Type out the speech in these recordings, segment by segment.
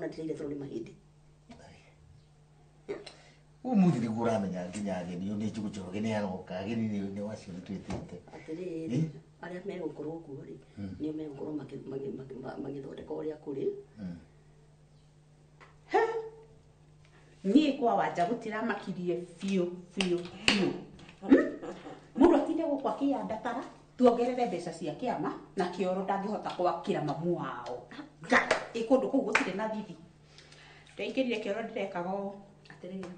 ndiraire toro nĩ mahĩndĩ. Umuthi nĩguo ũramenya nginya ageni nĩ Njugu Njoroge nĩ aroka ageni nĩ wacio nĩ twĩtĩte. Atĩrĩrĩ, arĩa megũkorwo kuo rĩ nĩo megũkorwo magĩthondeka ũrĩa kũrĩ. Niĩ kwa wanja gũtiramakirie biũ biũ biũ. Mũndũ atinde gũkũ akĩyandatara tuongerere mbeca cia kĩama na kĩoro ndangĩhota gwakĩra mamu wao. Ngai, ĩ kũndũ kũu gũtirĩ na thithi. Ndaingĩrire kĩoro ndĩrekaga ũũ. Atĩrĩrĩ,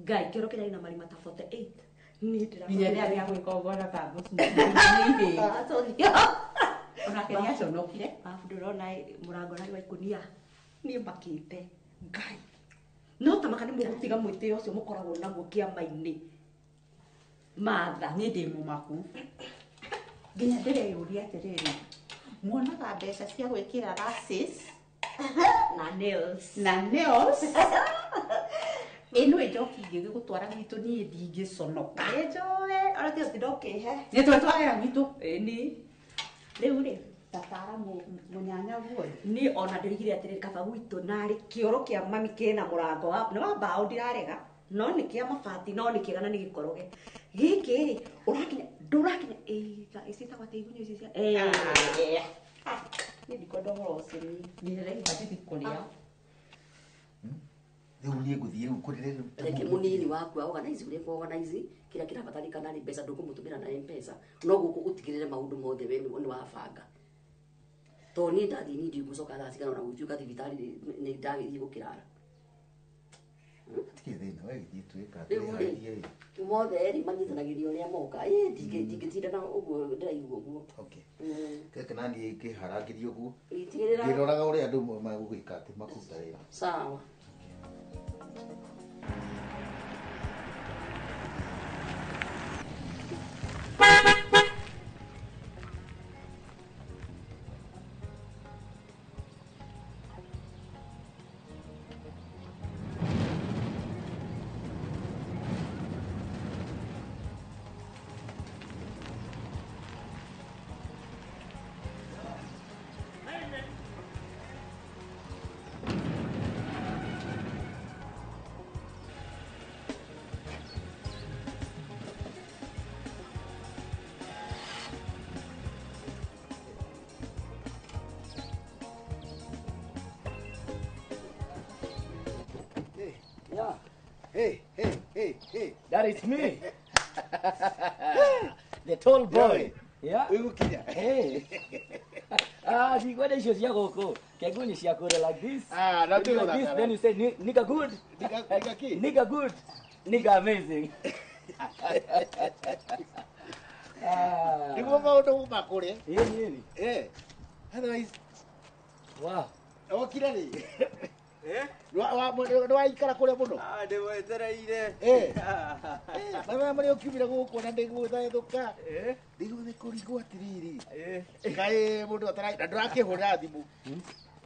Ngai, kĩoro kĩrarĩ na marima ta 48. Niĩ ndĩra- Nginya rĩrĩa rĩa gwĩka ũguo na kangũcu. Ah, sorry. Onake nĩaconokire. Babu ndũrona mũrango ũrarĩ wa ikũnia. Niĩ makĩte. Ngai. No ta maka nĩ mũgũtiga mwĩtĩo ũcio mũkoragwo naguo kĩama-inĩ. Matha. Niĩ ndĩ mũmaku. Nginya ndĩreyũria atĩrĩrĩ, muonaga mbeca cia gwĩkĩra lashes na nails. Na nails. Ĩno ĩ njoki ingĩgĩgũtwara gwitũ niĩ ndingĩconoka. Nĩ njũĩ, ona tiga ũtinda ũkĩhe. Nĩ twetwarĩra gwitũ. Ĩni. Rĩu rĩ, tatara mũnyanya guo. Niĩ ona ndĩrigire atĩrĩrĩ, kaba gwitũ narĩ kĩoro kĩa mami kĩna mũrango wa, nĩ wa mbaũ ndirarega, no nĩ kĩa mabati, no nĩ kĩega na nĩ gĩkoroge. Gĩkĩ rĩ, ũrakinya, ndũrakinya, ĩ, ici ciĩtagwo atĩa igunyũ ici cia- Ĩ. Niĩ ndikwenda ũhoro ũcio niĩ. Niĩ ndĩraigua ndithi kũrĩa. Rĩu niĩ ngũthiĩ rĩu kũrĩre rĩu. Reke mũnini waku organize ũrĩa kũ organize kĩrĩa kĩrabatarĩkana nĩ mbeca ndũkũmũtũmĩra na M-Pesa no gũkũ ũtigĩrĩre maũndũ mothe we nĩ wabanga. Tondũ niĩ ndathiĩ niĩ ndiũĩ ngũcoka thaa cigana ona gũtuĩka thibitarĩ nĩ ndagĩthiĩ gũkĩrara. Hatirĩ thĩna, we gĩthiĩ twĩka Rĩu rĩ, atĩrĩ, mothe rĩ manyitanagĩria ũrĩa moka. Ĩ, ndingĩtinda na ũguo ndĩraigua ũguo. Okay. Keke na niĩ ngĩharangĩria ũguo. Tigĩrĩra. Ngĩroraga ũrĩa andũ magũgĩka atĩ makũruta wĩra. Sawa. Yeah. Hey, hey, hey, hey. That is me. The tall boy. Yeah. Wĩgũkinya. Hey. Ah, ndikwenda icio cia gũkũ. Kengu nĩ cia kũrĩa like this. Ah, na Like this, ndĩgũthakara. then you say nigga good. Nigga, nigga kĩ? Nigga good. Nigga amazing. Ah. Nĩguo maũndũ makũrĩa. Ĩni, ĩni. Eh. Otherwise. Wow. Okire rĩ? Eh? Nĩwaikara kũrĩa mũno? Ah, ndĩmwetereire. Eh. Mathaa marĩa ũkiumire gũkũ na ndĩgũthethũka. Ndĩgũthĩ kũrigwo atĩrĩrĩ. Kaĩ mũndũ atara na ndũrakĩhũrĩra thimũ.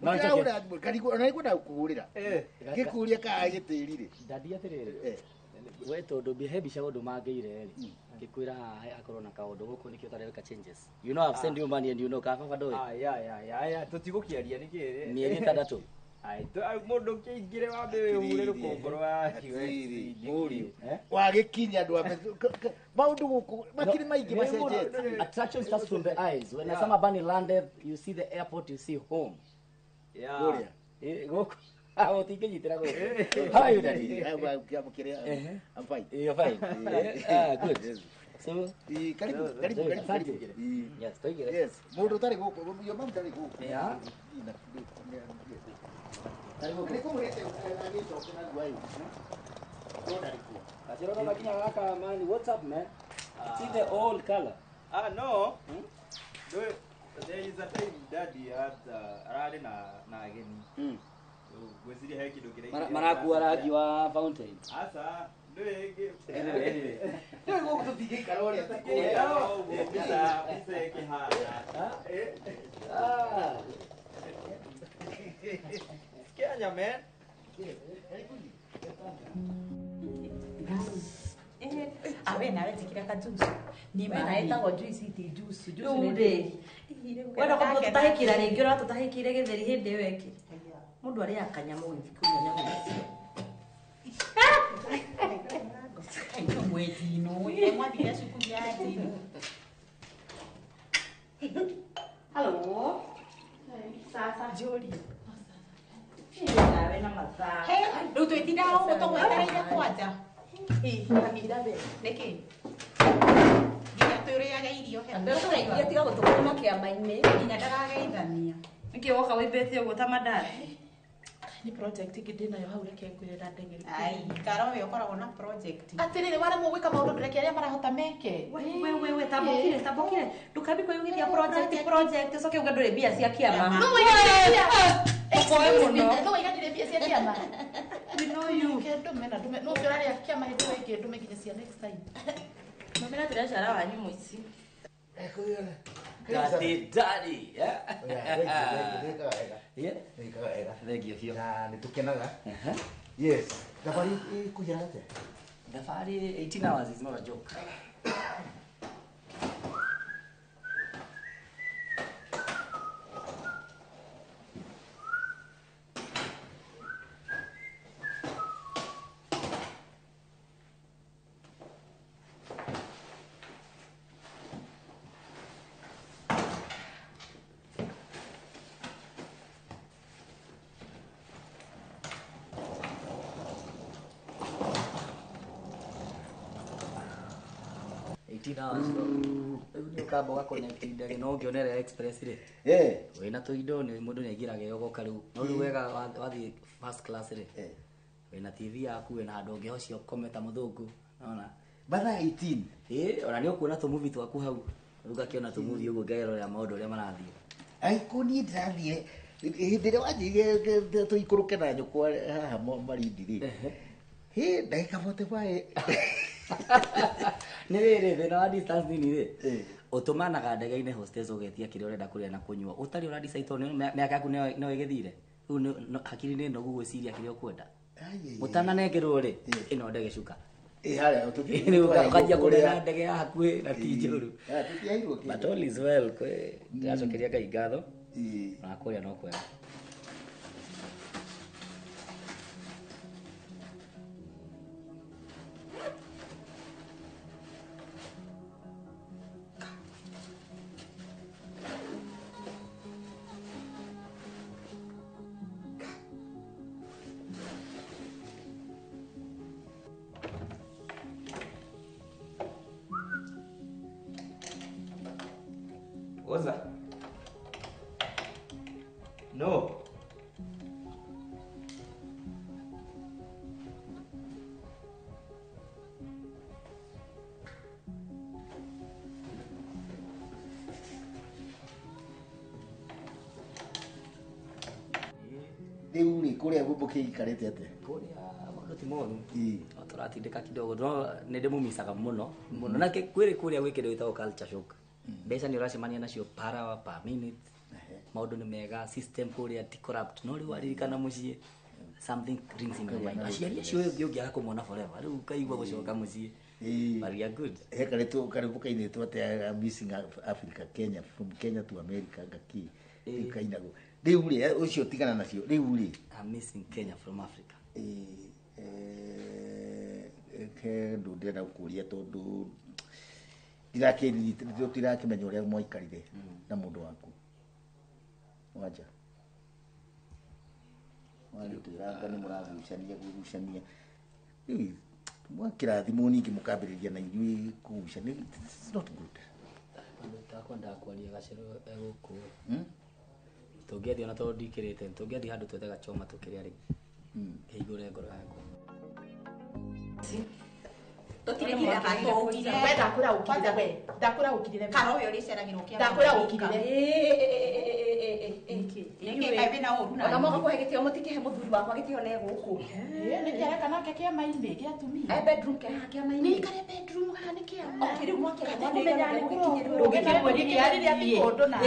No, it's okay. Ndũrahũrĩra thimũ, ngarigwo ona nĩngwenda gũkũhũrĩra. Ngĩkũria kana gĩtĩri rĩ. Dadi atĩrĩrĩ. We tondũ he mbica ũndũ mangĩire rĩ. Ngĩkwĩra haha hakorwo na kaũndũ gũkũ nĩkĩo ũtareka changes. You know I've sent you money and you know ka baba ndũĩ. Ah, yeah, yeah, yeah, yeah. Tũtigũkĩaria nĩkĩ? Mĩeri ĩtandatũ. Ai, mũndũ kĩingĩre wambe wĩhure rũkũngũ rwa Atĩrĩrĩ, mũriũ. Wagĩkinya andũ ambe maũndũ gũkũ makĩrĩ maingĩ macenjetie. Attraction starts from the eyes. When Osama Bani landed, you see the airport, you see home. Yeah. Kũrĩa. Gũkũ. Ah, ũtingĩnyitĩra gũkũ. How are you, daddy? I'm fine. You're fine. Ah, good. So, Karibu, karibu, karibu, Asante. karibu. Yes, tũingĩre. Yes, mũndũ ũtarĩ gũkũ, your mom ndarĩ gũkũ. Yeah. Nĩkũmũrĩte agĩcoke na guo ayo. No ndarĩ kuo. Kachero kama kinya gaka, man. What's up, man? See the old color. Ah, no. There is a time daddy had ararĩ na ageni. Ngwĩciria he kĩndũ kĩraingĩra. Marakua rangi wa fountain. Aca, ndũĩ Ndũĩ gũkũ tũtingĩikara ũrĩa ta kũrĩa. Ũguo mbica ĩkĩhana. Ah. Kenya, man. Awe nawe njĩkĩra ka juice. Niĩ maĩ ĩtagwo juice ti juice. Juice Rĩu nĩ rĩ, wenda kũmũtũtahĩkĩra rĩngĩ ũratũtahĩkĩire gĩtheri hĩndĩ ĩyo ĩngĩ. Mundu aria kanyamũ gũthiĩ kũnyua nyamũ icio. Ai mwezi no we mwathire cukuru ya ndini. Hello. Sasa Joli. Nawe na mathaa. He, rĩu twĩtindaga ũguo tũgwetereire kwanja. Ĩ, we. Nĩkĩ? Nginya twĩrĩage irio he. Ndũraigua tiga gũtũkũma kĩama-inĩ. Nginya ndakageithania. Nĩkĩ woka wĩmbĩte ũguo ta mandathi? Nĩ project ĩngĩ ndĩnayo hau reke ngwĩre na ndeng'eri. Ai, karo we ũkoragwo na project. Atĩrĩrĩ waremwo gwĩka maũndũ ndũreke arĩa marahota meke. We we we tambũkire tambũkire. Ndũkambi kwĩyugithia project project ũcoke uge ndũrĩ mbia cia kĩama. No waiganire mbia. Ũkoe mũno. No waiganire mbia cia kĩama. We know you. Ke ndume na ndume. No ũcio ũrarĩa kĩama hĩndĩ ĩyo ĩngĩ ndume nginya cia next time. Mamĩra tũracara wanyu mũici. Daddy, daddy, yeah. Yeah. Thank you. Na nĩtũkenaga. Yes. Thabarĩ ĩkũigana atĩa? Thabarĩ 18 hours is not a joke. Rĩu nĩ ũkamba ũgaconnect ndege no ũngĩonera express rĩ wĩna tũindo nĩ mũndũ nĩ aingĩraga ĩgoka rĩu no rĩu wega wathiĩ first class rĩ wĩna TV yaku wĩna handũ ũngĩhocia ũkome ta mũthũngũ nona mathaa 18 ĩ ona nĩ ũkuona tũmuvi twaku hau rĩu ngakĩona tũmuvi ũguo ngerorera maũndũ ũrĩa marathiĩ. Ai kũ niĩ ndĩrathiĩ hĩndĩ ĩrĩa wanjĩrire tũikũrũke na nyũkwa haha Malindi rĩ hĩ ndagĩka 45 Nĩ rĩrĩ thĩna wa distance nini rĩ ũtũmanaga ndege-inĩ hostess ũgetia kĩrĩa ũrenda kũrĩa na kũnyua ũtarĩ ũra decide tondũ mĩaka yaku no ĩgĩthire rĩu hakiri nĩ nogu gwĩciria kĩrĩa ũkwenda mũtananengerwo rĩ ĩno ndege cuka ũkanjia kũrĩa ndege ya hakuhĩ na ti njũru but all is well ndĩracokeria Ngai ngatho na kũrĩa no kwega. Oza. No. Rĩu rĩ kũrĩa mũkĩikarĩte atĩa? Kũrĩa maũndũ ti moru. Tũratindĩka kidogo no nĩ ndĩmũmicaga mũno mũno na kwĩrĩ kũrĩa gwĩ kĩndũ gĩtagwo culture shock. Mbeca nĩ ũracemania nacio per hour per minute. Maũndũ nĩ mega system kũrĩa ti corrupt no rĩu waririkana mũciĩ something rings in your mind. Aciari acio ũngĩ ũngĩaga kũmona forever rĩu ũkaigua gũcoka mũciĩ. But we are good. He karĩtũ karĩmbo kainĩtwo atĩa missing Africa Kenya from Kenya to America ngaki rĩu kainagwo rĩu rĩ ũcio tigana nacio rĩu rĩ I'm missing Kenya from Africa. Ke ndũ ndĩrenda gũkũria tondũ ndirakĩmenya ũrĩa mwaikarire na mũndũ waku wanja warĩtwĩranga nĩ mũragucania kũgucania rĩu mwakĩrathimwo ningĩ mũkambĩrĩria na inyuĩ kũgucania it's not good. Ndakwendaga kwaria gacero egũkũ tũngĩathiĩ ona tondũ ndikĩrĩte tũngĩathiĩ handũ twethe gachoma tũkĩrĩa rĩ ngĩhingũre ngoro yakwa. We ndakũra ũkirire we ndakũra ũkirire Karo we ũrĩceragĩrwo kĩama. Ndakũra ũkirire. Nĩkĩ kaĩ wĩna ũru na Ona moka kũhe gĩtĩo mũtikĩhe mũthuri wakwa gĩtĩo ne gũkũ. Nĩkĩ areka nake kĩama-inĩ gĩa atumia? E bedroom ke haha kĩama-inĩ. Nĩ ikare bedroom haha nĩ kĩama. Okay, rĩu mwakĩaga Kũmenya nĩ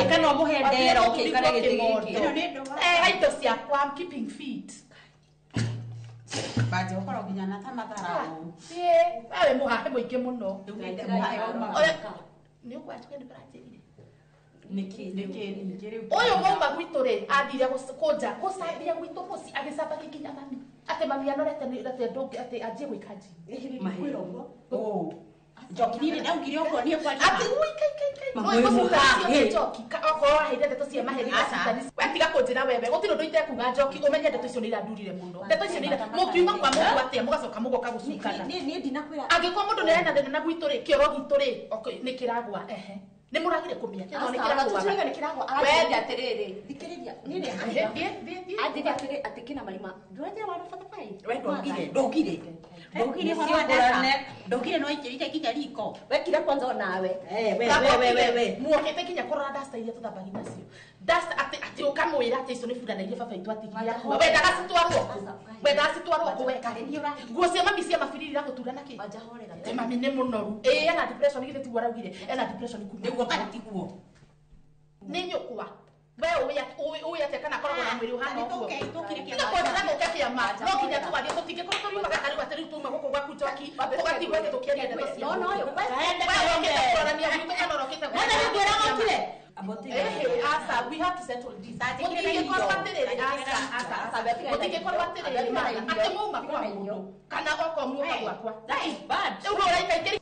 Ĩka no mũhe ndera ũkĩikare gĩtĩ gĩkĩ. Ĩno nĩ ndũa. Eh, indo ciakwa I'm keeping fit. Banje ũkorwo nginya na ta matharau. Ĩĩ, wewe mũhahe mũingĩ mũno. Rĩu nĩ mũhahe waumaga. Nĩ ũkwenda nĩ ũranjĩrire. Niki ningĩ rĩu. Ũyũ mwauma gwitũ rĩ athire kũnja gũcambia gwitũ mũciĩ agĩcamba nginya mami atĩ mami anorete atĩ ndũngĩ atĩ anjie gwĩka nji. Mahĩro. Oh. Njoki nĩ ndaugire ũguo niĩ kwaria. Atĩ ui kai kai kai. No ĩgũcuka cio njoki okorwo waheire ndeto cia maheni gacitani. We tiga kũnjĩra wewe gũtirĩ ũndũ itekuga njoki ũmenye ndeto icio nĩ irandurire mũno. Ndeto icio nĩ mũkiuma kwa mũndũ atĩa mũgacoka mũgoka gũcukana. Niĩ ndinakwĩra. Angĩkorwo mũndũ nĩ arena thĩna na gwitũ rĩ kĩoro gitũ rĩ nĩ kĩragwa ehe. Nĩ mũragire kũmĩakia tondũ nĩ kĩragwa. Tũtirauga nĩ kĩragwa. Aranjĩrire atĩrĩrĩ. Thikĩrĩria. Niĩ nĩ anjĩrire atĩrĩ atĩ kĩna marima. Ndũranjĩra wa batabai. We ndũngire. Ndũngire ũhoro wa data. Ndũngire no aikĩrire nginya riko. Wekire kwanza onawe. We. Muokĩte nginya kũrora dasta iria tũthambagia nacio. Dasta atĩ ũkamwĩra atĩ icio nĩ burana iria baba itũ atigire akua. Wendaga citwarwo kũ? Wendaga citwarwo kũ we? Nguo cia mami cia mabiriri iragũtura nakĩ? Atĩ mami nĩ mũnoru. Ĩĩ ena depression githĩ tiguo araugire. Ena depression kuma. Nĩguo kana tiguo? Nĩ nyũkwa. We ũĩ atĩa kana akoragwo na mwĩrĩ ũhana ũguo? Tũkire Tiga kwanjĩra gũke kĩama no nginya tũwarie tũtingĩkorwo tũriumaga ta rĩu atĩ rĩu tuma gũkũ gwaku njoki tũgatigwo atĩ tũkĩaria ndeto cia No no we ũrokĩte kũrorania gwitũ kana ũrokĩte Wona nĩ ũrokire? Ehe, asa, we have to settle this. Mũtingĩkorwo atĩrĩrĩ, asa, asa, asa, mũtingĩkorwo atĩrĩrĩ, mana, atĩ mwauma kwa mũndũ, kana okorwo muoka gwakwa. That is bad. Rĩu nĩ ũraikaikĩria.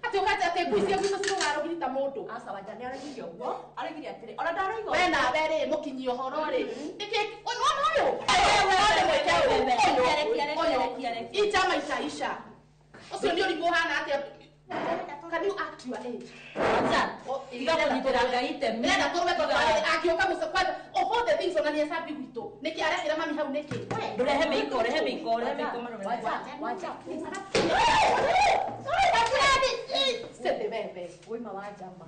Atĩ ũkanja atĩ ngui cia gwitũ cirũgarũgiri ta mũndũ. Aca wanja nĩ araugire ũguo. Araugire atĩrĩ ona ndarauga. We nawe rĩ mũkinyi ũhoro rĩ. Nĩkĩ nĩwona ũyũ? Ũyũ mwĩke ũũ. Ũyũ. Icha maisha isha. Ũcio nĩ ũrimũ ũhana atĩa? Can you act your age? Tiga kũnyitĩra Ngai itemi. Ndĩrenda tũrũme tondũ angĩũka mũciĩ kwanza of all the things ona nĩ acambi gwitũ. Nĩkĩ arekĩra mami hau nĩkĩ? Rehe mĩiko, rehe mĩiko, rehe mĩiko marũme. Wanja, please. Sete wewe. Wima wanja ma.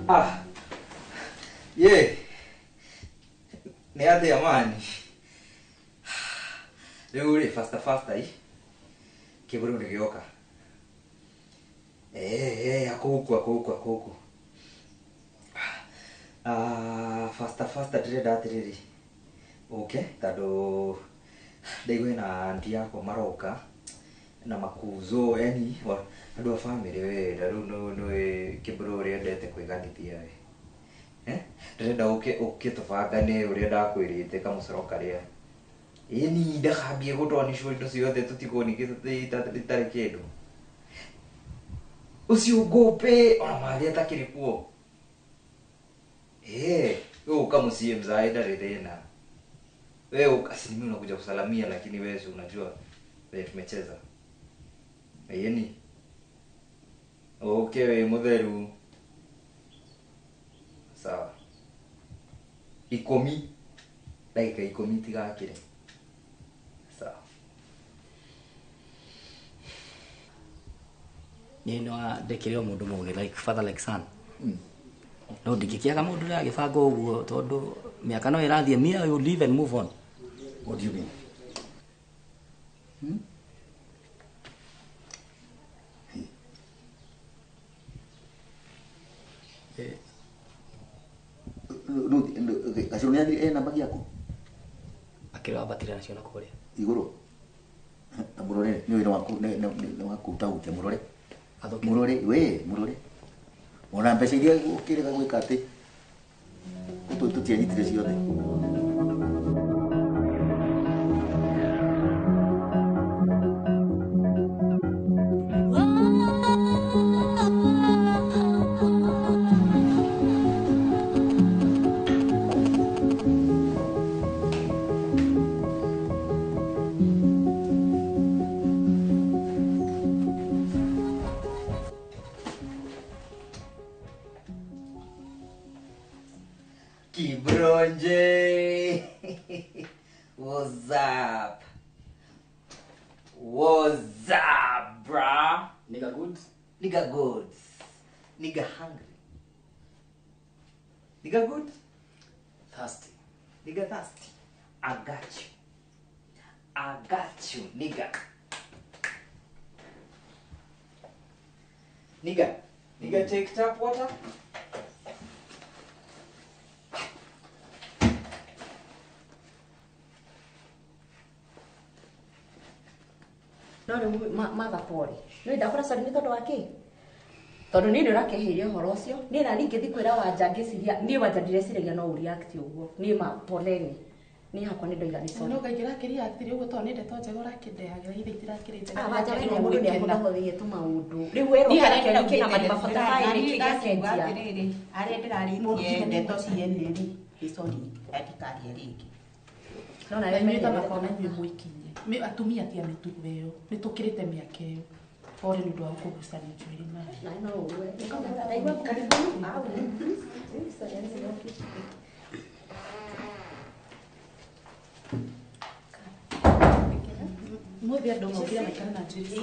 Ah. Ye. Nĩ atĩa mani? Rĩu rĩ faster faster i. Kĩbũrũ nĩ gĩoka. Akũku. Ah, faster faster ndĩrenda atĩrĩrĩ. Ũke tondũ ndaigua hena aunty yakwa maroka na makuzo yani andũ a family we na rĩu nĩ kĩbũrũ ũrĩa endete kwĩganithia we. Ndĩrenda ũke tũbangane ũrĩa ndakwĩrĩte kamũcoro karĩa. Ĩni ndakambie gũtoanĩcwo indo ciothe tũtigwo ningĩ itarĩ kĩndũ. Ũcio ngũpĩ ona mathĩ atakĩrĩ kuo. Wewe uka mũciĩ mzae ndarĩ thĩna. Wewe asilimia unakuja kusalamia lakini wewe si unajua vile tumecheza. Ĩni. Okay we mũtheru. Sawa. 10 ndagĩka 10 tigakĩre. Sawa. Niĩ no ndĩkĩrĩ o mũndũ mũgĩ like father like son. No ndingĩkĩaga mũndũ ũrĩa agĩbanga ũguo tondũ mĩaka no ĩrathiĩ me I will live and move on. What do you mean? No, gacũrũ nĩ athire ena mbagi yaku? Akĩrĩ wambatire nacio na kũrĩa. Igũrũ. Na mũrore nĩ wĩra waku nĩ waku tahutia mũrore. Mũrore we mũrore. Ona mbeca iria ũkĩrega gwĩka atĩ tũtianyitire ciothe. Kibronje. What's up? What's up, bruh? Nigga good? Nigga good. Nigga hungry. Nigga good? Thirsty. Nigga thirsty. I got you. I got you, nigga. Nigga. Nigga take tap water? Matha pole. Nĩ ndakora sorry nĩ tondũ wa kĩ? Tondũ niĩ nĩ ũrakĩhĩire ũhoro ũcio. Niĩ na niĩ ngĩthiĩ kwĩra Wanja ngĩciria, niĩ Wanja ndireciragia no ũreact ũguo. Niĩ ma poleni. Niĩ hakwa nĩ ndoiga nĩ sorry. No ngaingĩra akĩria atĩrĩ ũguo tondũ nĩ ndeto njega ũrakĩndehagĩra ithe itirakĩrĩ njega. Ah, Wanja we mũndũ nĩ ahũthahũthĩrie tũmaũndũ. Rĩu werwo Niĩ harĩa kĩrĩa kĩna marima ndĩraugĩte 45 nĩkĩ gĩacenjia. atĩrĩrĩ, harĩa ndĩrarĩtie ndeto ciene rĩ, nĩ sorry, ndikarie rĩngĩ. No nawe Na inyuĩ ta menyerere baba ona inyuĩ mwĩkinye. Atumia ti a mĩtugo ĩyo. Nĩ tũkĩrĩte mĩaka ĩyo. Pole nĩ ũndũ wa gũkũgucania njuĩrĩ nawe. Nawe no ũgue. Ndaigua karibuni. Au. Mũthĩ andũ mokire maikara na njuĩrĩ.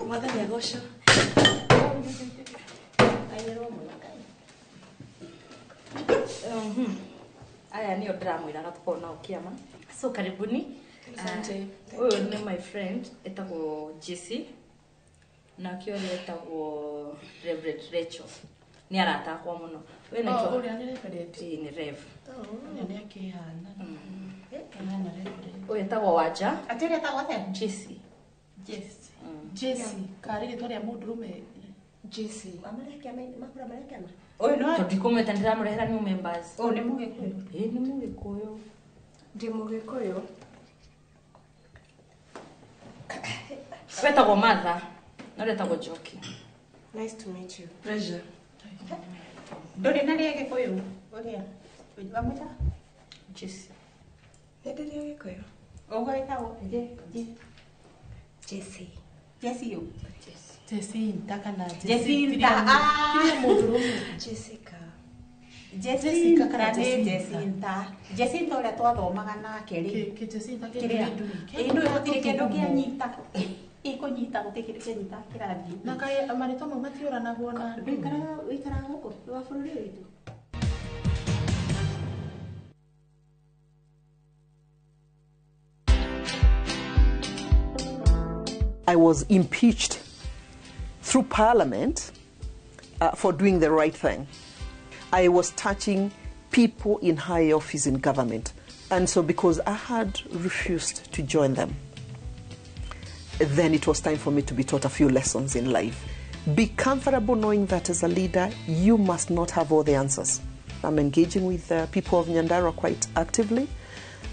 Mwathani agocwo. Aya nĩo ndĩramwĩraga tũkorwo nao kĩama. So karibuni. Asante. Ũyũ nĩ my friend etagwo Jesse. Nake ũrĩa etagwo Reverend Rachel. Nĩ arata akwa mũno. We Oh, ũrĩa nĩ Reverend? Ĩĩ, nĩ Rev. Ũrĩa nĩ akĩhana. Ahana Reverend. Ũyũ etagwo Wanja. Atĩ ũrĩa etagwo atĩa? Jesse. Jesse. Jesse. Karĩ rĩtwa rĩa mũndũrũme. Jesse. Makũra marekana. Ũyũ no Tondũ ndikumwĩta ndĩramũrehera new members. Ũyũ nĩ Mũgĩkũyũ. Ĩĩ nĩ Mũgĩkũyũ. Ndĩ Mũgĩkũyũ. Wetagwo Martha. Na ũrĩa etagwo Njoki. Nice to meet you. Pleasure. Ndũrĩ na rĩa Gĩkũyũ? Ũrĩa? Wamwĩta? Jesse. Nĩ ndĩrĩ Gĩkũyũ. Ũguo wĩtagwo? Jesse. Jesse ũ? Jacinta kana Jacinta, ah. Tiria mũndũrũme. Jessica. Jessica kana nĩ Jacinta. Jacinta. Jacinta ũrĩa twathomaga nake rĩ. Kĩ Jacinta kĩ Kĩrĩa? ndũi. Ĩ nĩ gũtirĩ kĩndũ kĩanyita. Ĩkũnyita gũtirĩ kĩndũ kĩanyita kĩrathiĩ. Na kaĩ marĩtwa mau matiũranagwo na andũ. Wĩikaraga gũkũ wa bũrũri ũyũ witũ. I was impeached through Parliament for doing the right thing. I was touching people in high office in government. And so because I had refused to join them, then it was time for me to be taught a few lessons in life. Be comfortable knowing that as a leader, you must not have all the answers. I'm engaging with the people of Nyandarua quite actively,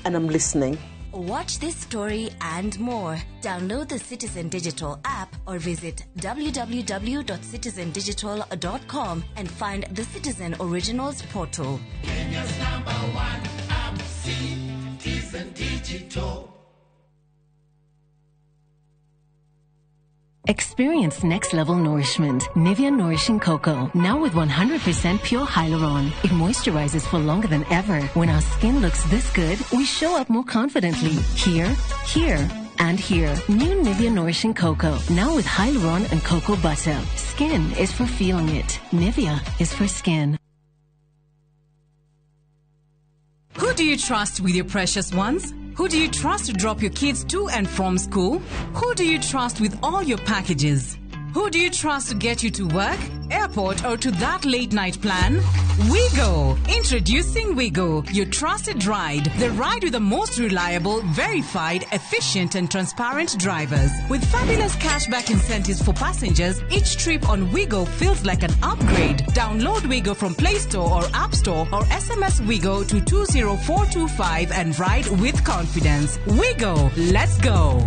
and I'm listening. Watch this story and more. Download the Citizen Digital app or visit www.citizendigital.com and find the Citizen Originals portal. Kenya's number one app, Citizen Digital. Experience next level nourishment. Nivea Nourishing Cocoa. Now with 100% pure hyaluron. It moisturizes for longer than ever. When our skin looks this good, we show up more confidently. Here, here, and here. New Nivea Nourishing Cocoa. Now with hyaluron and cocoa butter. Skin is for feeling it. Nivea is for skin. Who do you trust with your precious ones? Who do you trust to drop your kids to and from school? Who do you trust with all your packages? Who do you trust to get you to work, airport, or to that late night plan? Wigo! Introducing Wigo, your trusted ride. The ride with the most reliable, verified, efficient, and transparent drivers. With fabulous cashback incentives for passengers, each trip on Wigo feels like an upgrade. Download Wigo from Play Store or App Store or SMS Wigo to 20425 and ride with confidence. Wigo, let's go!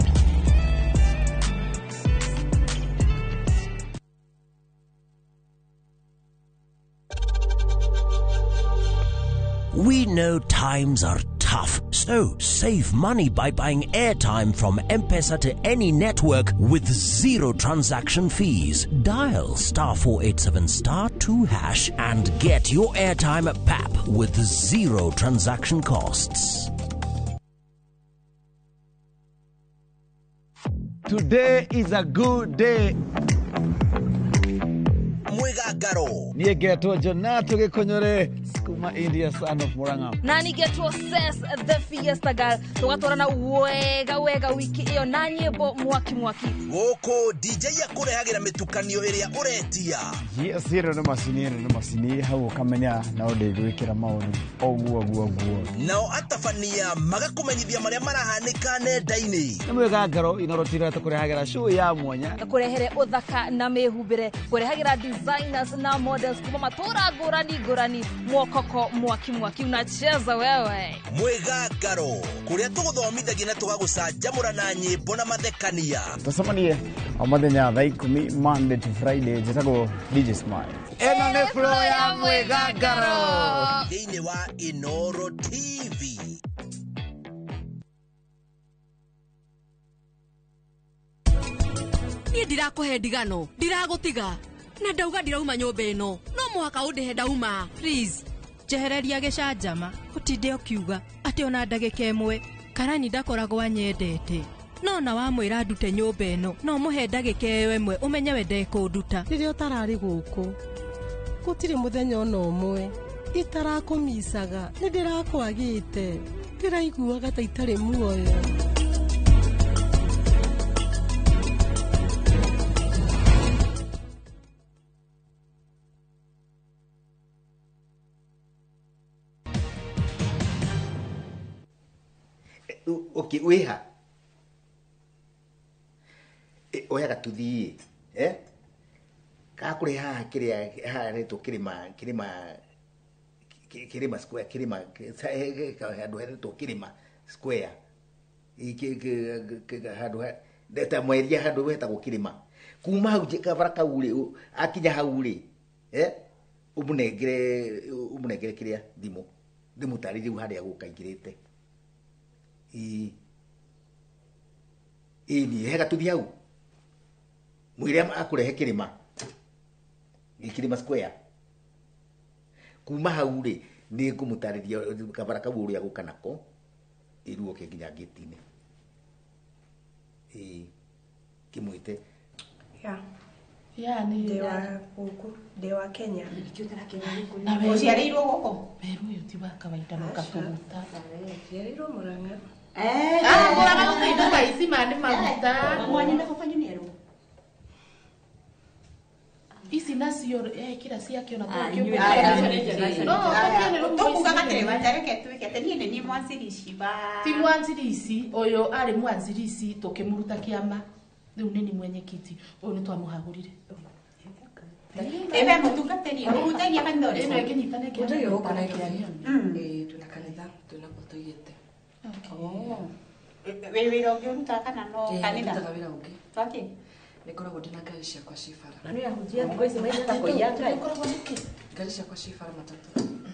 We know times are tough, so save money by buying airtime from M-Pesa to any network with zero transaction fees. Dial *487 *2# and get your airtime at PAP with zero transaction costs. Today is a good day. Mwigagaro. Niĩ ngetwo Jonato Gĩkũnyũre Kuma India, son of Murang'a. Na ningĩ Ses the Fiesta Girl tũgatwarana wega wega wiki ĩyo na nyĩmbo mwaki mwaki. Gũkũ DJ akũrehagĩra mĩtukanio ĩrĩa ũretia. Yes, ĩno nĩ macini, ĩno nĩ macini hau ũkamenya no ndĩgwĩkĩra maũndũ ũguo ũguo ũguo. Nao atabania magakũmenyithia marĩa marahanĩka nenda-inĩ. Nĩ mwega ngaro inorotira tũkũrehagĩra show ya mwanya. Kũrehere ũthaka na mĩhumbĩre, kũrehagĩra designers na models kuma matũra ngũrani ngũrani, mwokoko mwaki mwaki unacheza wewe. Mwega ngaro kũrĩa tũgũthomithagia na tũgagũcanjamũra na nyĩmbo na mathekania. Tũcemanie o mũthenya thaa 10 Monday to Friday. Njĩtagwo DJ Smile. Ĩno nĩ flow ya mwega ngaro thĩinĩ wa Inoro TV. Niĩ ndirakũhe ndigano, ndiragũtiga na ndauga ndirauma nyũmba ĩno, no mũhaka ũndĩhe ndauma. Please njehereria gĩcanjama, ũtinde ũkiuga atĩ ona ndagĩka ĩmwe karani ndakoragwo anyendete. No na wamwĩra ndute nyũmba ĩno, no mũhe ndagĩka ĩyo ĩmwe ũmenye we ndekũnduta. Rĩrĩa ũtararĩ gũkũ gũtirĩ mũthenya ona ũmwe itarakũmicaga, nĩ ndĩrakwagĩte, ndĩraiguaga ta itarĩ muoyo. Okay, wĩha oya gatuthi eh kakũrĩ haha kĩrĩa haha rĩtwo kĩrĩma kĩrĩma kĩrĩma square kĩrĩma handũ hetwo kĩrĩma square handũ ta mweria handũ hetagwo kĩrĩma kuma hau kabara kau rĩ akinya hau rĩ eh ũmũnengere kĩrĩa thimũ ndĩmũtarĩrie rĩu harĩa gũka ingĩrĩte. Ĩĩ he gatuthi hau mwĩre akũrehe kĩrĩma kĩrĩma square kuma hau rĩ nĩ ngũmũtarĩria kabara kau ũrĩa gũka nako ĩruoke nginya ngĩti-inĩ. Ĩĩ kĩmwĩte. Yeah, ni wa gũkũ, ndĩ wa Kenya. Ũciarĩirwo gũkũ? Meru ũyũ ti wa kawaida no gatũguta. Njiarĩirwo Murang'a. Murang'a gũtirĩ nduka ici ma nĩ maguta. Mwanyu na baba nĩ erũ. Ici nacio kĩra ciake ona tũkugaga atĩrĩ wanja reke tuĩke atĩ niĩ nĩ niĩ mwanzirici wa ti mwanzirici ũyũ arĩ mwanzirici tũkĩmũruta kĩama rĩu nĩ ni mwenyekiti ũyũ nĩ twamũhagũrire. Ebe mũtungatĩri ũhutagia kanitha ũrĩkũ? Ĩno ĩngĩnyitana ĩngĩ Ũhutagia gũkũ Nairobi. Twĩna kanitha twĩna kuo tũigĩte. Wĩ wĩra ũngĩ ũrutaga kana no kanitha? Ndutaga wĩra ũngĩ. Wakĩ? Nĩ ngoragwo ndĩna ngari ciakwa ciĩ bara. Na nĩ ahunjia thikũ ici mainaga kũiya Ngai. Ũkoragwo nĩkĩ? Ngari ciakwa ciĩ bara matatũ.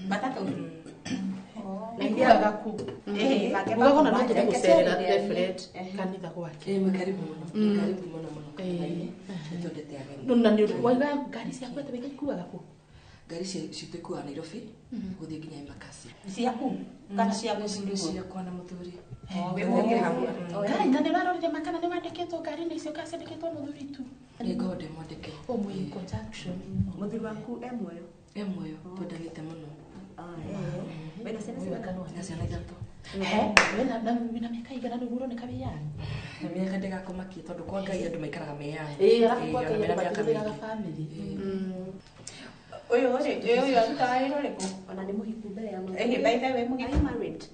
Matatũ? Ikuaga kũ? Ugaga ona no tũthiĩ gũcerera Reverend kanitha gwake. Ĩĩ mwĩ karibu mũno. Mwĩ karibu mũno mũno kanitha-inĩ. Nĩ twendete ageni. Na nĩ waiga ngari ciaku atĩ waiga ikuaga kũ? Ngari citũ ikuaga Nairobi gũthiĩ nginya Embakasi. Ciaku? Kana cia mũthuri? Ciakwa na mũthuri. Ngai na nĩ ũrarorire makana nĩ wandĩkĩtwo ngari-inĩ icio kana ciandĩkĩtwo mũthuri tu? Nĩ ngoragwo ndĩ mwandĩke. Ũmwe in conjunction. Mũthuri waku e muoyo? E muoyo, twendanĩte mũno. Wĩna ciana cigana? Ndĩna ciana ithatũ. Wĩna mĩaka igana nĩguo ũroneka wĩ young? Na mĩaka ndĩgakũmakie tondũ kwa Ngai andũ maikaraga me young. Ĩĩ, arabu kwa Ngai Ĩĩ, andũ mena mĩaka matihũthĩraga mĩingĩ. family. Ũyũ rĩ, ũyũ arutaga wĩra ũrĩkũ? Ona nĩ mũhiku mbere ya Ĩhĩ, by the way, mũhiku. Are you married?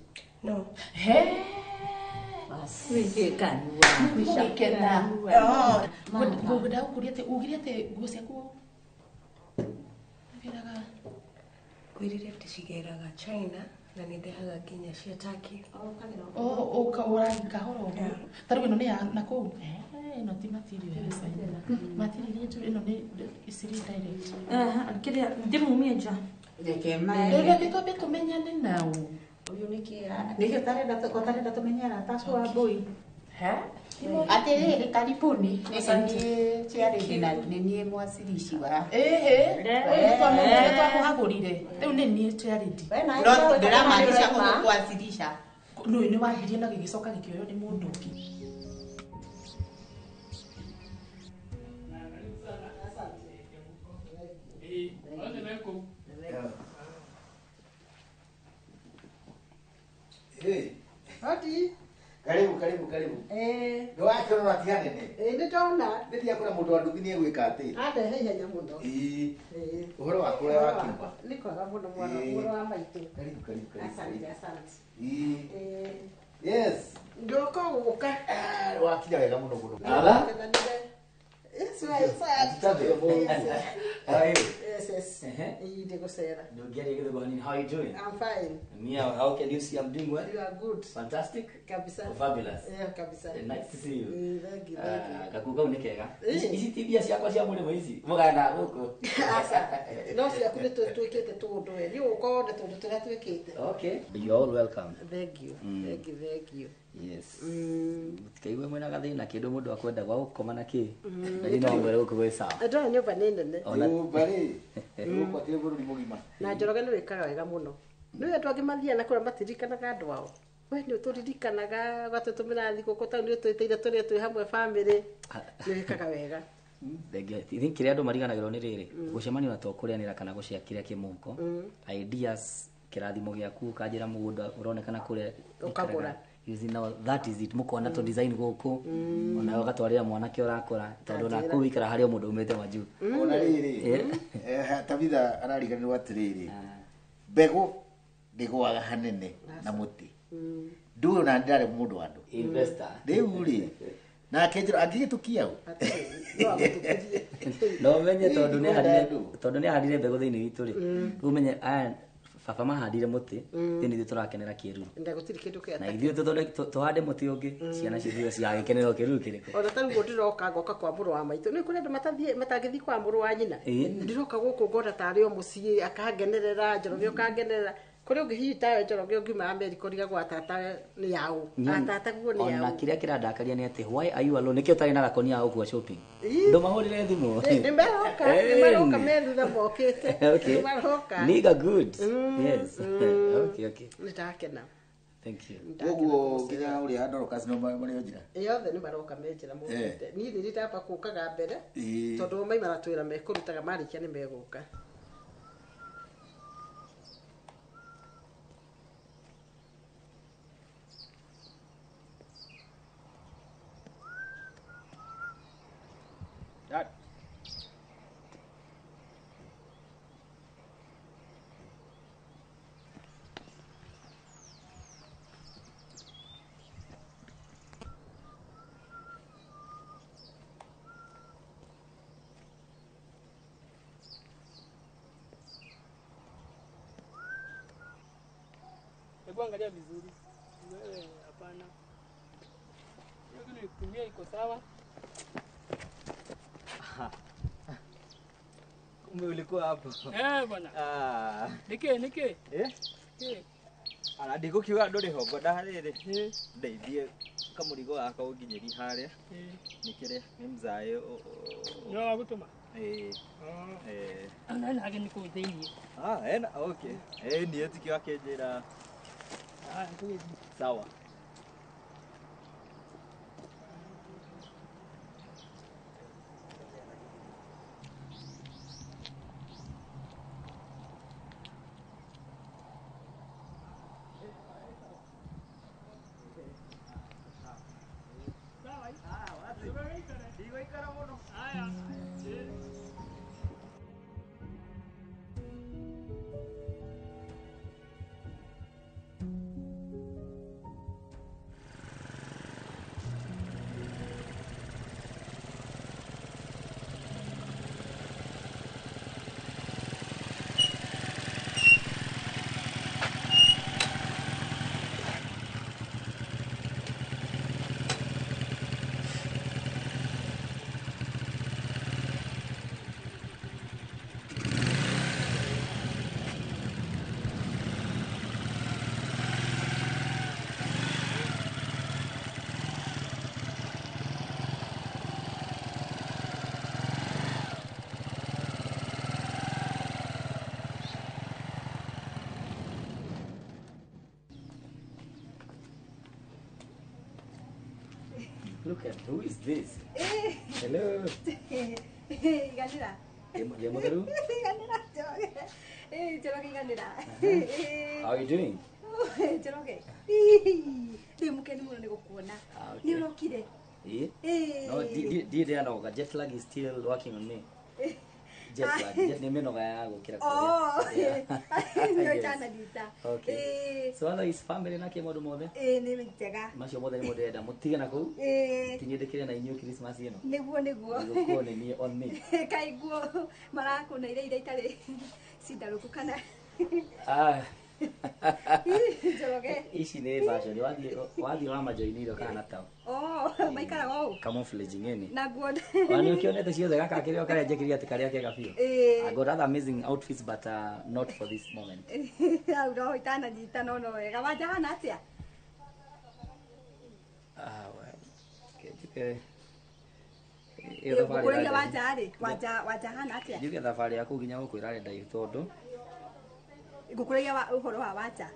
No. He. Gũgĩkena. Ngwenda gũkũria atĩ ugire atĩ nguo ciaku ugĩraga Ngwĩrire atĩ cigeraga China na nĩ ndehaga nginya cia Turkey. Ũrathi kahora ũguo. Ta rĩu ĩno nĩ ya nakũu? Ĩno ti material ya China. Material iria njũru ĩno nĩ iciri direct. Kĩrĩa ndĩmumie nja. Reke Reke twambe tũmenyane nao. Ũyũ nĩkĩ? Nĩkĩ ũtarenda tũmenye arata acio a mbũi? Atĩrĩrĩ, karibuni. Nĩ niĩ chairlady na nĩ niĩ mwacirici wa. Ĩhĩ, ũyũ nĩ twamũhagũrire. Rĩu nĩ niĩ chairlady. No ndĩramaanisha gũgũkwacirisha. Nĩ nĩ wambirie na gĩgĩcoka gĩkĩoywo nĩ mũndũ ũngĩ. Hey. Hodi. Karibu karibu karibu. Eh. Nĩ wakĩona ti hanene. Ĩ nĩ ndona. Nĩ ndiakora mũndũ wa nduthi nĩ egwĩka atĩ. Andehe ihenya mũno. Ĩĩ. Ĩ. Ũhoro waku ũrĩa wakiuma. Nĩ kwega mũno mwana Ĩ. mũrũ wa maitũ. Karibu karibu karibu. Asante asante. Ĩĩ. Ĩ. Yes. Ndoka gũka. Wakinya wega mũno mũno. Ala. Yes, right. How are you? Yes, yes. Ĩ ndĩgũcera. How are you doing? I'm fine. Mia, how can you see I'm doing well? You are good. Fantastic. Kabisa. Oh, fabulous. Yeah, kabisa. Nice to see you. Thank you, thank you. Gakuga nĩ kega. Eh. Ici ti mbia ciakwa cia mũrĩmo ici. Mũgana gũkũ. Aca. No ciaku nĩ twĩkĩte tũũndũ we. Nĩ ũka wone tũũndũ tũrĩa twĩkĩte. Okay. You're all welcome. Thank you. Thank you, thank you. Yes. Mũtikaigue mwĩna gathĩna kĩndũ mũndũ akwenda gwa gũkoma na kĩ. Mm. Na no mwĩre gũkũ gwĩ sawa. Ndona nyũmba nĩ nene. Ona- Nyũmba rĩ. Gũkũ akĩrĩ bũrũri mũgima. Na Njoroge nĩ wĩkaga wega mũno. Nĩ andũ angĩ mathiaga na kũrĩa matirikanaga andũ ao. We nĩ ũtũririkanaga ũgatũtũmĩra thigũkũ tondũ nĩ ũtwĩtĩire tũrĩe twĩ hamwe bamĩrĩ. Nĩ wĩkaga wega. Thank you. I think kĩrĩa andũ mariganagĩrwo nĩ rĩrĩ gũcemania na to kũrĩanĩra kana gũcea kĩrĩa kĩ mũhuko. Ideas kĩrathimo gĩaku ũkanjĩra mũgũnda ũronekana kũrĩa Ũkagũra. You see now that is it mũkona to design gũkũ onawe ũgatwarĩra mwanake ũrakũra tondũ Kanjĩra. ona kũu ikara harĩ o mũndũ umĩte majuu. Ona rĩrĩ. Tabitha arariganĩrwo atĩrĩrĩ. Mbegũ ndĩgũaga hanene na mũtĩ. Ndũĩ ona ndarĩ mũndũ wa andũ. Investor. Rĩu rĩ. Nake njĩra angĩgĩtũkia ũ. No ũmenye tondũ nĩ ahandire Ndũ. tondũ nĩ ahandire mbegũ thĩinĩ witũ rĩ. Rĩu ũmenye aya baba mahandire mũtĩ thĩinĩ ithuĩ tũrakenera kĩruru. Na gũtirĩ kĩndũ kĩa Na ithuĩ tũhande mũtĩ ũngĩ ciana citũ cigagĩkenerwo kĩruru kĩrĩkũ. Ona ta rĩu ndĩroka ngoka kwa mũrũ wa maitũ. Nĩ kũrĩ andũ matangĩthiĩ kwa mũrũ wa nyina. Ĩĩ. Ndĩroka gũkũ ngona tarĩ o mũciĩ akangenerera Njoroge ũkangenerera. Kũrĩ ũngĩ hihi tawe Njoroge ũngiuma Amerika ũrigagwo atata nĩ yaũ. Atata guo nĩ Ona yaũ. kĩrĩa kĩrandakaria nĩ atĩ why are you alone? Nĩkĩo ũtarĩ na gakoni ya gũkua shopping. Ĩĩ. Ndũmahũrĩre thimũ. Nĩ maroka, nĩ maroka me thutha mokĩte. Okay. Nĩ maroka. Nigga good. Yes. Okay, okay. Nĩ ndakena. Thank you. Koguo nginya ũrĩa Dorcas no marĩ o njĩra. Ĩ othe nĩ maroka me njĩra mokĩte. Niĩ nĩ ndamba kũkaga mbere Ĩĩ. tondũ maima na twĩra mekũrutaga marĩkia nĩ megũka. Dad. Hebu angalia vizuri. Wewe hapana. Hiyo kitu nikutumia iko sawa? Kumbe ulikuwa hapo. Eh bwana. Ah. Nike nike. Eh? Nike. Ala ndigukiuga ndũrĩ ho ngwenda rĩrĩ ndeithie kamũrigo gaka ũnginyĩri harĩa. Nĩ kĩrĩa nĩ mzaĩ. No wagũtũma? Ĩĩ. Eh. Ana na ageni kũu thĩinĩ. Ah, ena okay. Eh niĩ tikio akĩnjĩra. Ah, tũgĩthiĩ. Sawa. Look at who is this? Hello. Iganĩra. Ndĩ mũtheru? Iganĩra Njoroge. Njoroge iganĩra. How are you doing? Njoroge. Ndĩ mũkenu mũno nĩ gũkuona. Nĩ ũrokire. Eh? No, di di anoga. Jet lag is still working on me. Jet lag. Jet ni minoga ya gukira. Oh. Nĩ ũtananyita. Okay. So otherwise family nake maũndũ mothe? Ĩĩ nĩ njega. Macio mothe nĩ mũndĩrenda mũtige na kũu. Ĩĩ. Tinyendekire na inyuĩ Christmas ĩno. Nĩguo nĩguo. Nĩguo nĩ niĩ on me. Kaĩ nguo marakũneire iria itarĩ cindarũku kana Ah. Njoroge. Ici nĩ fashion. Wathiĩ wa majoini irio kana tao. Oh, maikaraga ũũ. Camouflage ng'eni. Na nguo. Wani ũkĩonete ciothe gaka kĩrĩa karĩa njĩkĩrire atĩ karĩa kega biũ. Ĩĩ. I got other amazing outfits but not for this moment. Hau roho itananyita no no wega. Wanja hana atĩa? Ah, well. Njuge ĩyo thabarĩ Ngũkũrĩria wanja rĩ, wanja hana atĩa? Njuge thabarĩ yaku nginya gũkũ ĩrarĩ ndaihu tondũ Ngũkũrĩria ũhoro wa wanja.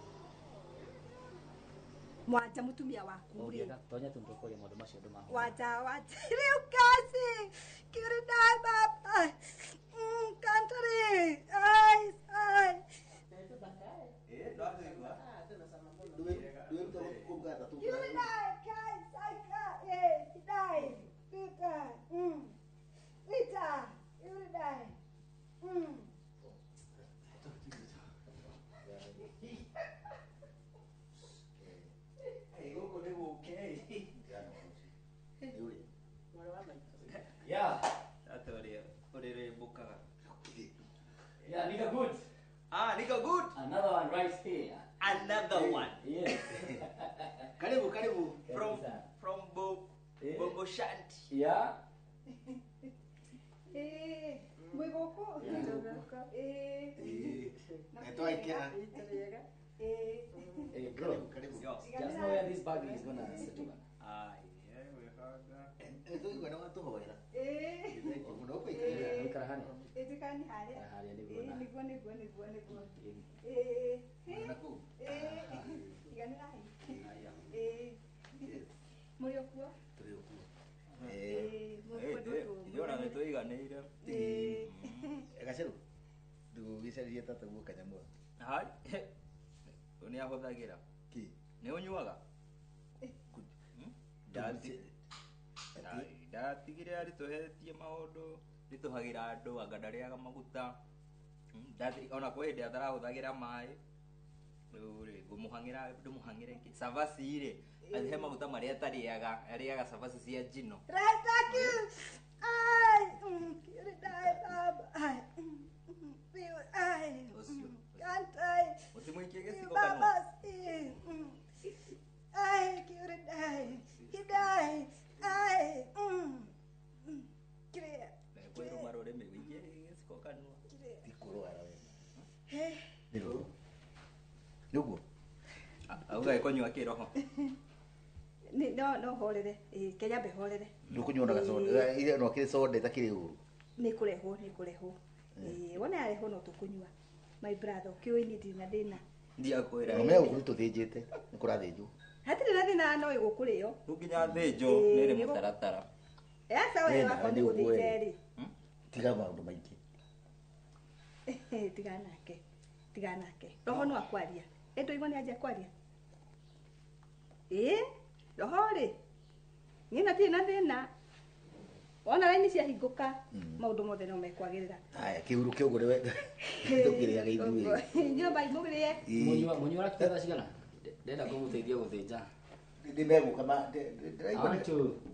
Mwanja mũtumia waku rĩ. Tonya tu ndũkũria maũndũ macio ndũmahoe. Wanja wanja. Rĩu kaci. Kĩrĩ dai baba. Country. Ai ai. Kĩrĩ dai kai sai ka. Eh, dai. Ita. Ita. Kĩrĩ dai. Yeah. Yeah, nigga good. Ah, nigga good. Another one right here. Another one. Yes. Karibu, karibu. From Bobo Shanti. Yeah. Eh, mwĩ gũkũ? Eh. Eh. Hey, bro. Just know where this bag is gonna settle. Ah, yeah, we have. Eh. Ũikara harĩa? Ĩtĩkani harĩa. Harĩa nĩguo na. Nĩguo nĩguo nĩguo nĩguo. Eh. Eh. Iganĩrai. Eh. Mũrĩ o kuo? Tũrĩ o kuo. Eh, Ithuĩ ona nĩ tũiganĩire. Eh. Gacerũ, ndũgĩcaririe tataguo kanyamũ. Hai. Nĩ ahũthagĩra. Kĩ? Nĩ ũnyuaga? Ndatigire aritũhetie maũndũ, ritũhagĩra andũ, anga ndarĩaga maguta. Ona kwĩ hĩndĩ atarahũthagĩra maĩ. Rĩu rĩ, ngũmũhang'ĩra ndĩmũhang'ĩre kĩ? Cabaci rĩ, he maguta marĩa atarĩaga, arĩaga cabaci cia njino. Ai, kĩrĩ dai baba. Ai. Ai. Ũcio. Can't I? Ũtimũikie gĩciko kanua. Baba, Ai, kĩrĩ dai. Kidai. Ai. Kĩrĩa. Kwĩrũma rũrĩmĩ wĩikie gĩciko kanua. Ti kũrwara we. Nĩ rũrũ. Nĩguo. Auga ĩkũnyua kĩroho. No no horere. Ĩ Kenya be horere. Ndũkũnyua na gacoda. No kĩrĩ soda ĩtakĩrĩ ũru. Nĩ kũrehwo nĩ kũrehwo. Ĩ wona yarehwo no tũkũnyua. My brother, ũkĩũĩ niĩ ndirĩ na thĩna. Ndiakwĩra. No menya gũkũ nĩtũthĩnjĩte, nĩ kũrathĩnjwo. Hatirĩ na thĩna no ĩgũkũrĩo. Rĩu nginya thĩnjwo nĩ ĩrĩ mũtaratara. Aca we wakwa nĩ gũthĩnja rĩ. Tiga maũndũ maingĩ. Tiga nake. Tiga nake. Roho no akwaria. Ĩ ndũigua nĩ anjia kwaria. Ĩ roho rĩ. Niĩ na ndirĩ na thĩna. Wona raini ciahingũka maũndũ mothe no mekwagĩrĩra. Aya kĩhuru kĩa ũguo nĩwe tũkĩrĩaga ithuĩ. Nyũmba imũgĩrĩe. Mũnyua ũrakinya thaa cigana? Ndĩrenda kũmũteithia gũthĩnja. Ndĩmegũka ma ndĩraigua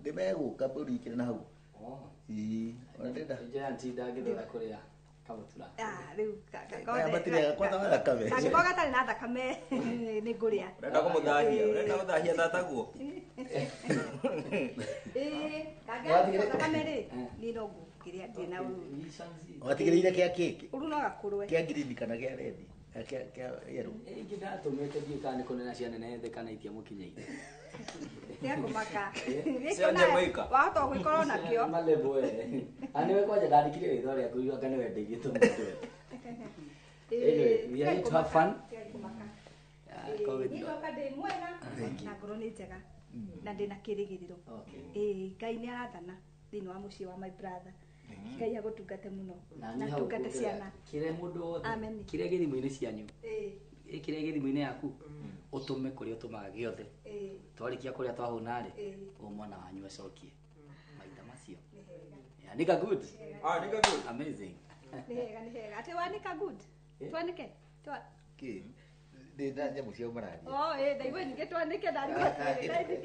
ndĩmegũka mbũri ikĩrĩ na hau. Ĩĩ, ona ndĩrenda. Njoya ntinda ngĩthura kũrĩa kamũtura. Ah, rĩu Maya matirĩaga kwanza wa thakame. Kangĩkorwo gatarĩ na thakame nĩ ngũrĩa. Ũrenda kũmũthahia, ũrenda gũthahia tataguo. Ĩĩ, kangĩaga thakame rĩ, niĩ no ngũkĩrĩa ndirĩ na ũru. Watigĩrĩire kĩa kĩkĩ? Ũru no gakũrwe. Kĩa ngirini kana kĩa rendi? Kĩa yerũ? Ingĩ ndatũmĩte ndiũĩ kana nĩ kũnena cianenehete kana itiamũkinyĩire. Tiga kũmaka. Cia Jamaica. Wahota gũgĩkorwo nakĩo. Malebo we. Anĩwe kwanja ndandĩkire rĩtwa rĩaku anga nĩwe ndeithie tũmũndũ. Anyway, we are here to have fun. Niĩ ndoka ndĩ mwega na ngoro nĩ njega na ndĩna kĩrĩgĩrĩro. Ĩĩ, Ngai nĩ arathana thĩinĩ wa mũciĩ wa my brother. Ngai agũtungate mũno na tungate ciana. Kĩrĩa mũndũ wothe Amen. kĩrĩa gĩ thimũ-inĩ cianyu Ĩĩ. Ĩkĩrĩa gĩ thimũ-inĩ yaku ũtũme kũrĩa ũtũmaga gĩothe. Twarĩkia kũrĩa twahũna rĩ, ũyũ mwana wanyu acokie maita macio. Yeah, nika good. Ah, nika good. Amazing. Nĩ hega, nĩ hega. Atĩ wanĩka good. Twanĩke. Twa Kĩ? Ndĩ na nyamũ cia ũmararia. Oh, ĩ ndaigua ningĩ twanĩke ndarigwo atĩrĩrĩ.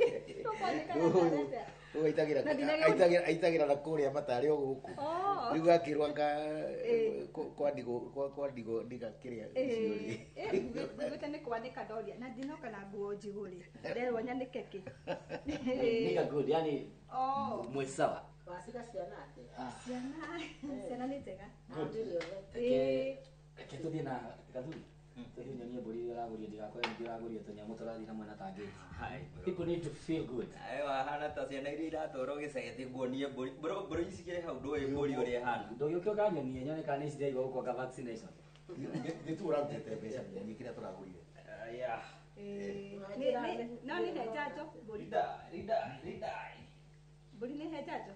Tũkwanĩka na atĩa? Ũyũ aitagĩra Na ndinagĩa- aitagĩra aitagĩra na kũrĩa matarĩ o gũkũ. Oh. Rĩu gakĩrwo anga kwandigwo kwandigwo ndiga kĩrĩa icio rĩ. Nguĩte nĩ kwanĩka ndoria na ndinoka na nguo njigũ rĩ, nderwo nyanĩke kĩ. Nika good, yani Oh. mwe sawa. Waciga ciana atĩa? Ciana ciana nĩ njega. Good. Ĩĩ. Reke tũthiĩ na Gathuri. Tũthiĩ nyonie mbũri iria ũragũrire ndigakore ningĩ ũragũrire tũnyamũ tũrathiĩ na mwena ta ngĩti. People need to feel good. Ayo wahana ta ciana iria iratwarwo gĩcagi nguonie mbũri. Bro, mbũri ici cikĩrĩ hau ndũĩ mbũri ũrĩa ĩhana. Ndũgĩũke ũkanyonie nyone kana nĩ ciraigua gũkũ vaccination. Nĩ tu ũrarutĩte mbeca nĩ kĩrĩa tũragũrire. Yeah. No nĩ he njanjo mbũri. Rida, rida. Mbũri nĩ he njanjo?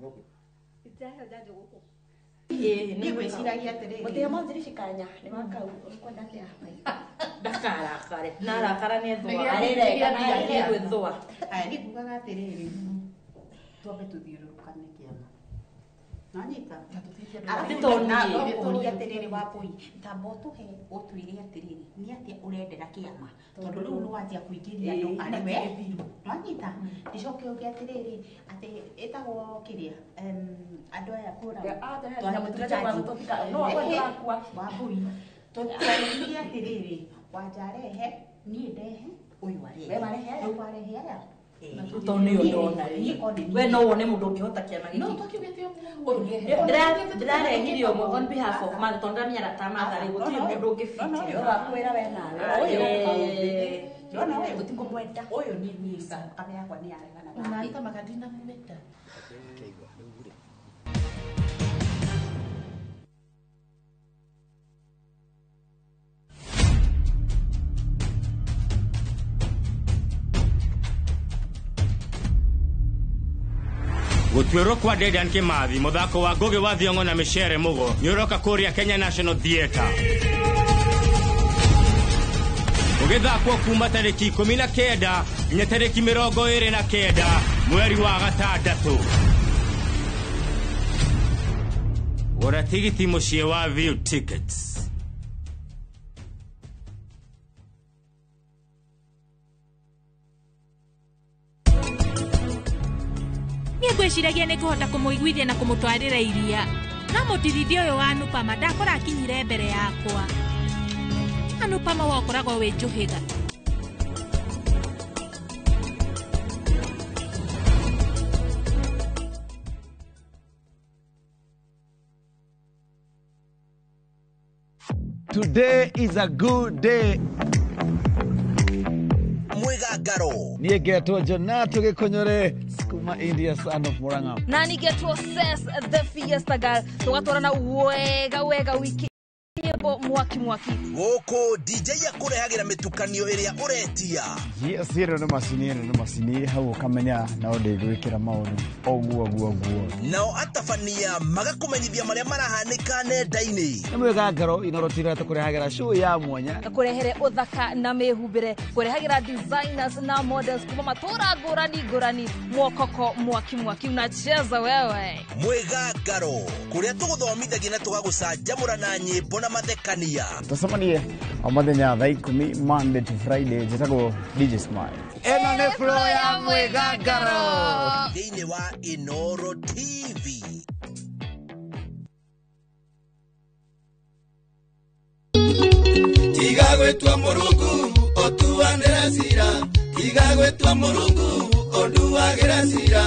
Gũkũ. Itiaheo njanjo gũkũ. Niĩ ngwĩciragia atĩrĩrĩ. Mũtĩ mwanjiri cikanya nĩ wakau ũkwenda atĩa? Ndakarakare. Narakara nĩ ethũaga. Arĩrega, Nĩ gwĩthũa. Aya, niĩ ngugaga atĩrĩrĩ, twambe tũthiũrũrũkane kĩama. Nanyita? Nĩ tondũ niĩ. Ũria atĩrĩrĩ Wambũi, tamba ũtũhe ũtwĩre atĩrĩrĩ, nĩ atĩa ũrendera kĩama? Tondũ rĩu nĩ wanjia kũingĩria andũ arĩ we. Nanyita? Ndicoke uge atĩrĩrĩ, atĩ ĩtagwo kĩrĩa, andũ aya kũra. Wambũi, twarĩrie atĩrĩrĩ, wanja arehe, niĩ ndehe, ũyũ arehe. We warehe aya? Rĩu warehe aya? Tondũ nĩyo ndona rĩ. We no wone mũndũ ũngĩhota kĩama gĩkĩ. Ndĩrarehire ũmwe on behalf of Martha tondũ ndĩramenya arata a Martha rĩ, gũtirĩ mũndũ ũngĩbiti. Ũrakwĩra we nawe. Ũyũ ũyũ tũtikũmwenda. Ũyũ nĩ niĩ thakame yakwa nĩ yaregana nake. Unaita makadina mumenda. Kĩigua rĩu rĩ. Gũtuĩrwo kwa Dedan Kimathi mũthako wa Ngũgĩ wa Thiong'o na Micere Mũgo nĩ ũroka kũrĩa Kenya National Theatre ũgĩthakwo kuma tarĩki 19 nginya tarĩki 29 mweri wa gatandatũ. Gũra tigiti mũciĩ wa View Tickets. Ngwĩciragia nĩ ngũhota kũmũiguithia na kũmũtwarĩra iria no mũtirithia ũyũ wa Anupama ndakora akinyire mbere yakwa. Anupama wakoragwo wĩ njũhĩga. Today is a good day. Mwĩgangaro. Niĩ ngetwo Jonato Gĩkũnyore kuma India, son of Murang'a. Na nĩngetwo Ses the Fiesta Girl. Tũgatwarana wega wega wiki nyĩmbo mwaki mwaki. Gũkũ DJ akũrehagĩra mĩtukanio ĩrĩa ũretia. Yes, ĩno nĩ macini, ĩno nĩ macini hau ũkamenya no ndĩgwĩkĩra maũndũ ũguo ũguo ũguo. Nao atabania magakũmenyithia marĩa marahanĩka nenda-inĩ. Nĩ mwĩgangaro Inoro TV tũkũrehagĩra show ya mwanya. Kũrehere ũthaka na mĩhumbĩre, kũrehagĩra designers na models kuma matũra ngũrani ngũrani, mwokoko mwaki mwaki unacheza wewe. Mwĩgangaro kũrĩa tũgũthomithagia na tũgagũcanjamũra na nyĩmbo na mathekania. Tũcemanie o mũthenya thaa 10 Monday to Friday. Njĩtagwo DJ Smile. Ĩno nĩ flow ya mwĩgangaro thĩinĩ wa Inoro TV. Tiga gwĩtua Mũrungu ũtuanĩre cira, tiga gwĩtua Mũrungu ũnduagĩre cira,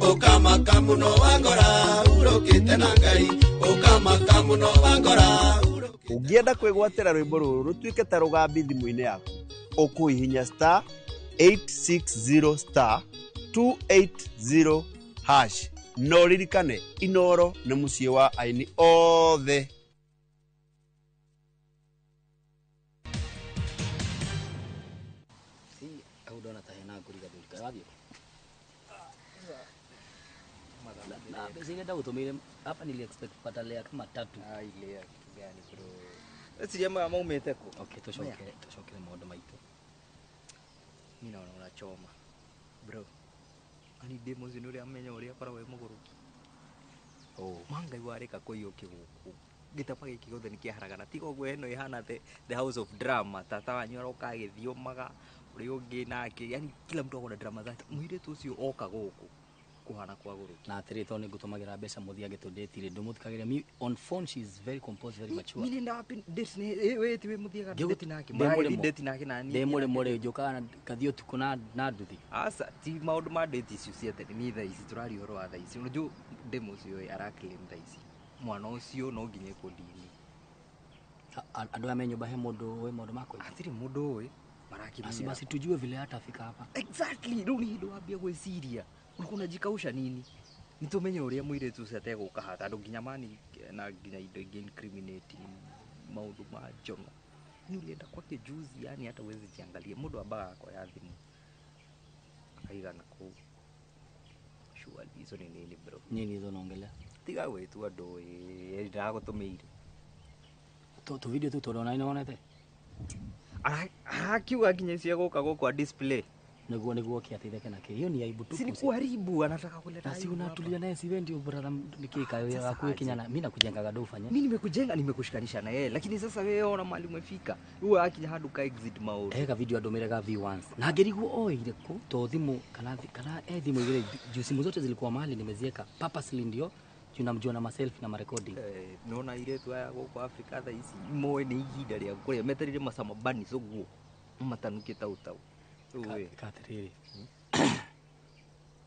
ũkamaka mũno wangora urũkĩte na Ngai, ũkamaka mũno wangora. Ũngĩenda kwĩgwatĩra rwĩmbo rũrũ rũtuĩke ta rũgambi thimũ-inĩ yaku, ũkũhihinya star 860 star 280 hash. No ririkane Inoro nĩ mũciĩ wa aini othe. Si hau ndona ta hena ngũri Gathuri kaĩ wathiĩ kũ? Na mbeca iria ndagũtũmĩire hapa nili expect kupata layer kama tatu. Ah, layer gani bro? Eciria maya maumĩte kũ? Okay, tucoke tucokere maũndũ maitũ. Mimi naona unachoma. Bro. Ani demo ũcio nĩ ũrĩa amenya ũrĩa akoragwo e mũgũrũki. Oh. Mangai warĩka kũiyũki gũkũ. Gĩtaba gĩkĩ gĩothe nĩ kĩaharagana. Tiga ũguo ĩno ĩhana the house of drama. Tata wanyu aroka agĩthiomaga ũrĩa ũngĩ nake. Yani kila mtu akona drama zake. Mũirĩtu ũcio oka gũkũ kuhana kwa gũrũki. Na atĩrĩ tondũ nĩngũtũmagĩra mbeca mũthiĩ agĩtũndĩtire ndũmũthikagĩrĩria. Me on phone she is very composed, very mature. Mimi nenda wapi date ni wewe ti we mũthiaga date nake. Mũragĩthiĩ date nake na niĩ. Ndĩ mũrĩmo rĩ njũkaga na ngathiĩ ũtukũ na nduthi. Aca ti maũndũ ma date icio cia tene ni thaa ici tũraria ũhoro wa thaa ici. Unajua demu ũcio ĩ ara claim thaa ici. Mwana ũcio no nginya ekwo DNA. Andũ aya me nyũmba he mũndũ ũĩ maũndũ makwa? Hatirĩ mũndũ ũĩ. Basi basi tujue vile hatafika hapa. Exactly. Rĩu nĩ hĩndĩ wambia gwĩciria. Ulikuwa unajikausha nini? Nitumenye ũrĩa mũirĩtu ũcio ategũka haha tondũ nginya mani na nginya indo ingĩ incriminating maũndũ ma njono. Ni ulienda kwake juzi, yani hata huwezi jiangalia. Mũndũ ambaga akoya thimũ akaiga na kũu. Surely hizo ni nini bro? Nini hizo unaongelea? Tiga gwĩtua ndũĩ, ndĩragũtũmĩire. Tu video tu tondũ ona nĩwonete? Arakiuga nginya icio egũka gũkũ a display. Niguo niguo kiateitheke nake. Hiyo ni aibu tupu. Si ni kuharibu, anataka kuleta Na si aibu unatulia naye, si wewe ndio brother nikika wewe Sasa akuwe aje. kinyana. Mimi nakujengaga do ufanye. Mimi nimekujenga, nimekushikanisha na yeye, lakini sasa wewe ona mahali umefika. Huwa akinya hadu ka exit maũndũ. Eka video andũmĩre ga view once. Na ngĩrigwo oire kũ to thimũ kana kana thimũ igĩrĩ juu simu zote zilikuwa mahali nimezieka purposely ndio juu namjua na maselfie na marecording. Nona airĩtu aya gũkũ Afrika thaa ici moĩ nĩ ihinda rĩa kũrĩa metereire macama bunnies ũguo matanuke tau tau. Ũĩ. Ka atĩrĩrĩ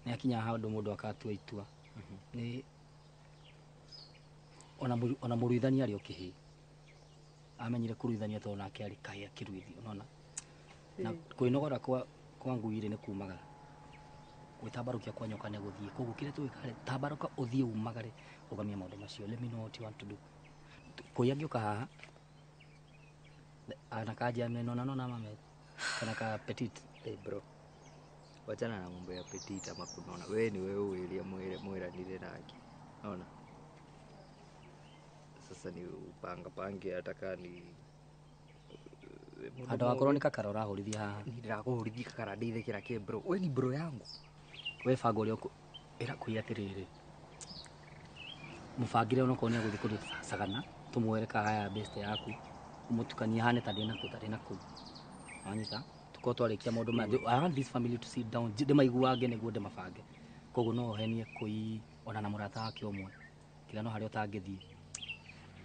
nĩ akinya handũ mũndũ akatua itua nĩ ona mũruithania arĩ o kĩhĩĩ amenyire kũruithania tondũ nake arĩ kahĩĩ akĩruithio unaona na kwĩnogora kwa ngui rĩ nĩ kumagara gwĩtambarũkia kwa nyoka nĩ gũthiĩ koguo kĩrĩa tũgĩka rĩ tambarũka ũthiĩ umagare ũgamie maũndũ macio. Let me know what you want to do. Kũi angĩũka haha anakaja menona nona mame kana ka petit. Hey bro, wachana na mambo ya petit ama kunona. Wewe ni wewe uĩria mwĩranire nake. Unaona? Sasa ni upanga pange ataka ni andũ akorwo nĩ kakara ũrahũrithia haha. Ni ndĩrakũhũrithia kakara ndeithĩkĩra kĩ bro. We ni bro yangu. We banga ũrĩa ĩra kũi atĩrĩrĩ mũbangĩre onokorwo nĩ agũthiĩ kũndũ Sagana tũmwere kahaya best yaku ũmũtukanie hane ta ndĩ nakũ ta ndĩ nakũu wanyita tukorwo twarĩkia maũndũ maya. I want this family to sit down ndĩmaiguange nĩguo ndĩmabange koguo no ũhenie kũi ona na mũrata wake ũmwe kĩrĩa no harĩa ũtangĩthiĩ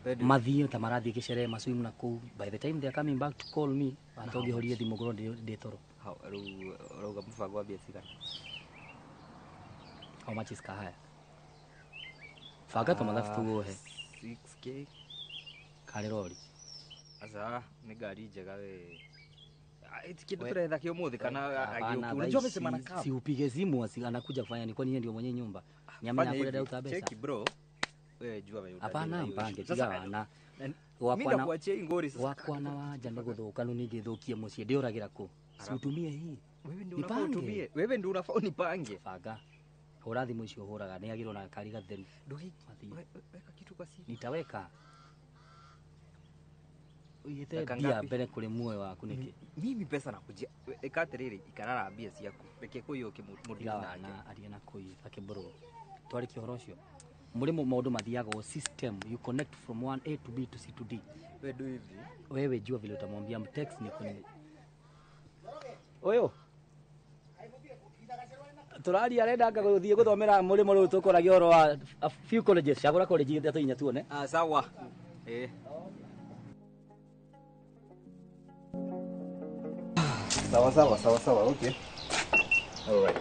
mathiĩ ta marathiĩ gĩcere maswim na kũu. By the time they are coming back to call me ata ũngĩhoria thimũ ngorwo ndĩ toro. Hau rĩu ũrauga mũbango wa mbia cigana? How much is kahaya? Banga tũmathabu tũguohe. 6K. Karĩ rori. Aca nĩ ngari njega we. Eti kĩndũ tũretha kĩ ũmũthĩ kana agĩũka. Unajua amesema anakaa. Si upige simu anakuja kufanya ni kwani yeye ndio mwenye nyumba. Nyama Fanya yako hivi, dada uta pesa. Cheki bro. Wewe jua wewe Hapana mpange tiga wana. Mimi ndakuachia hii ngori sasa. Wakwa na wanja nĩ gũthũka nũ ningĩthũkie mũciĩ ndĩũragĩra kũ. Si utumie hii. Wewe ndio unafaa utumie. Wewe ndio unafaa unipange. Banga. Hũra thimũ icio ũhũraga nĩ agĩrwo na kari gatheru. Weka kitu kwa simu. Nitaweka. Ũigĩte Dakika mbia ngapi? mbere kũrĩ muoyo waku nĩkĩ? Mimi pesa nakujia. Eka atĩrĩrĩ ikarara mbia ciaku. Reke kũiyũke mũndũ Tiga nake. wana aria na kũi take bro. Twarĩkia ũhoro ũcio. Mũrĩmo maũndũ mathiaga o system you connect from 1 A to B to C to D. Wewe do hivi. Wewe jua vile utamwambia mtext ni kwenye. Oyo. Tũraria arenda anga gũthiĩ gũthomera mũrĩmo rĩu tũkoragia ũhoro wa a few colleges cagũra college ithatũ inya tuone. Ah sawa. Eh. Sawa sawa sawa sawa, okay. All right.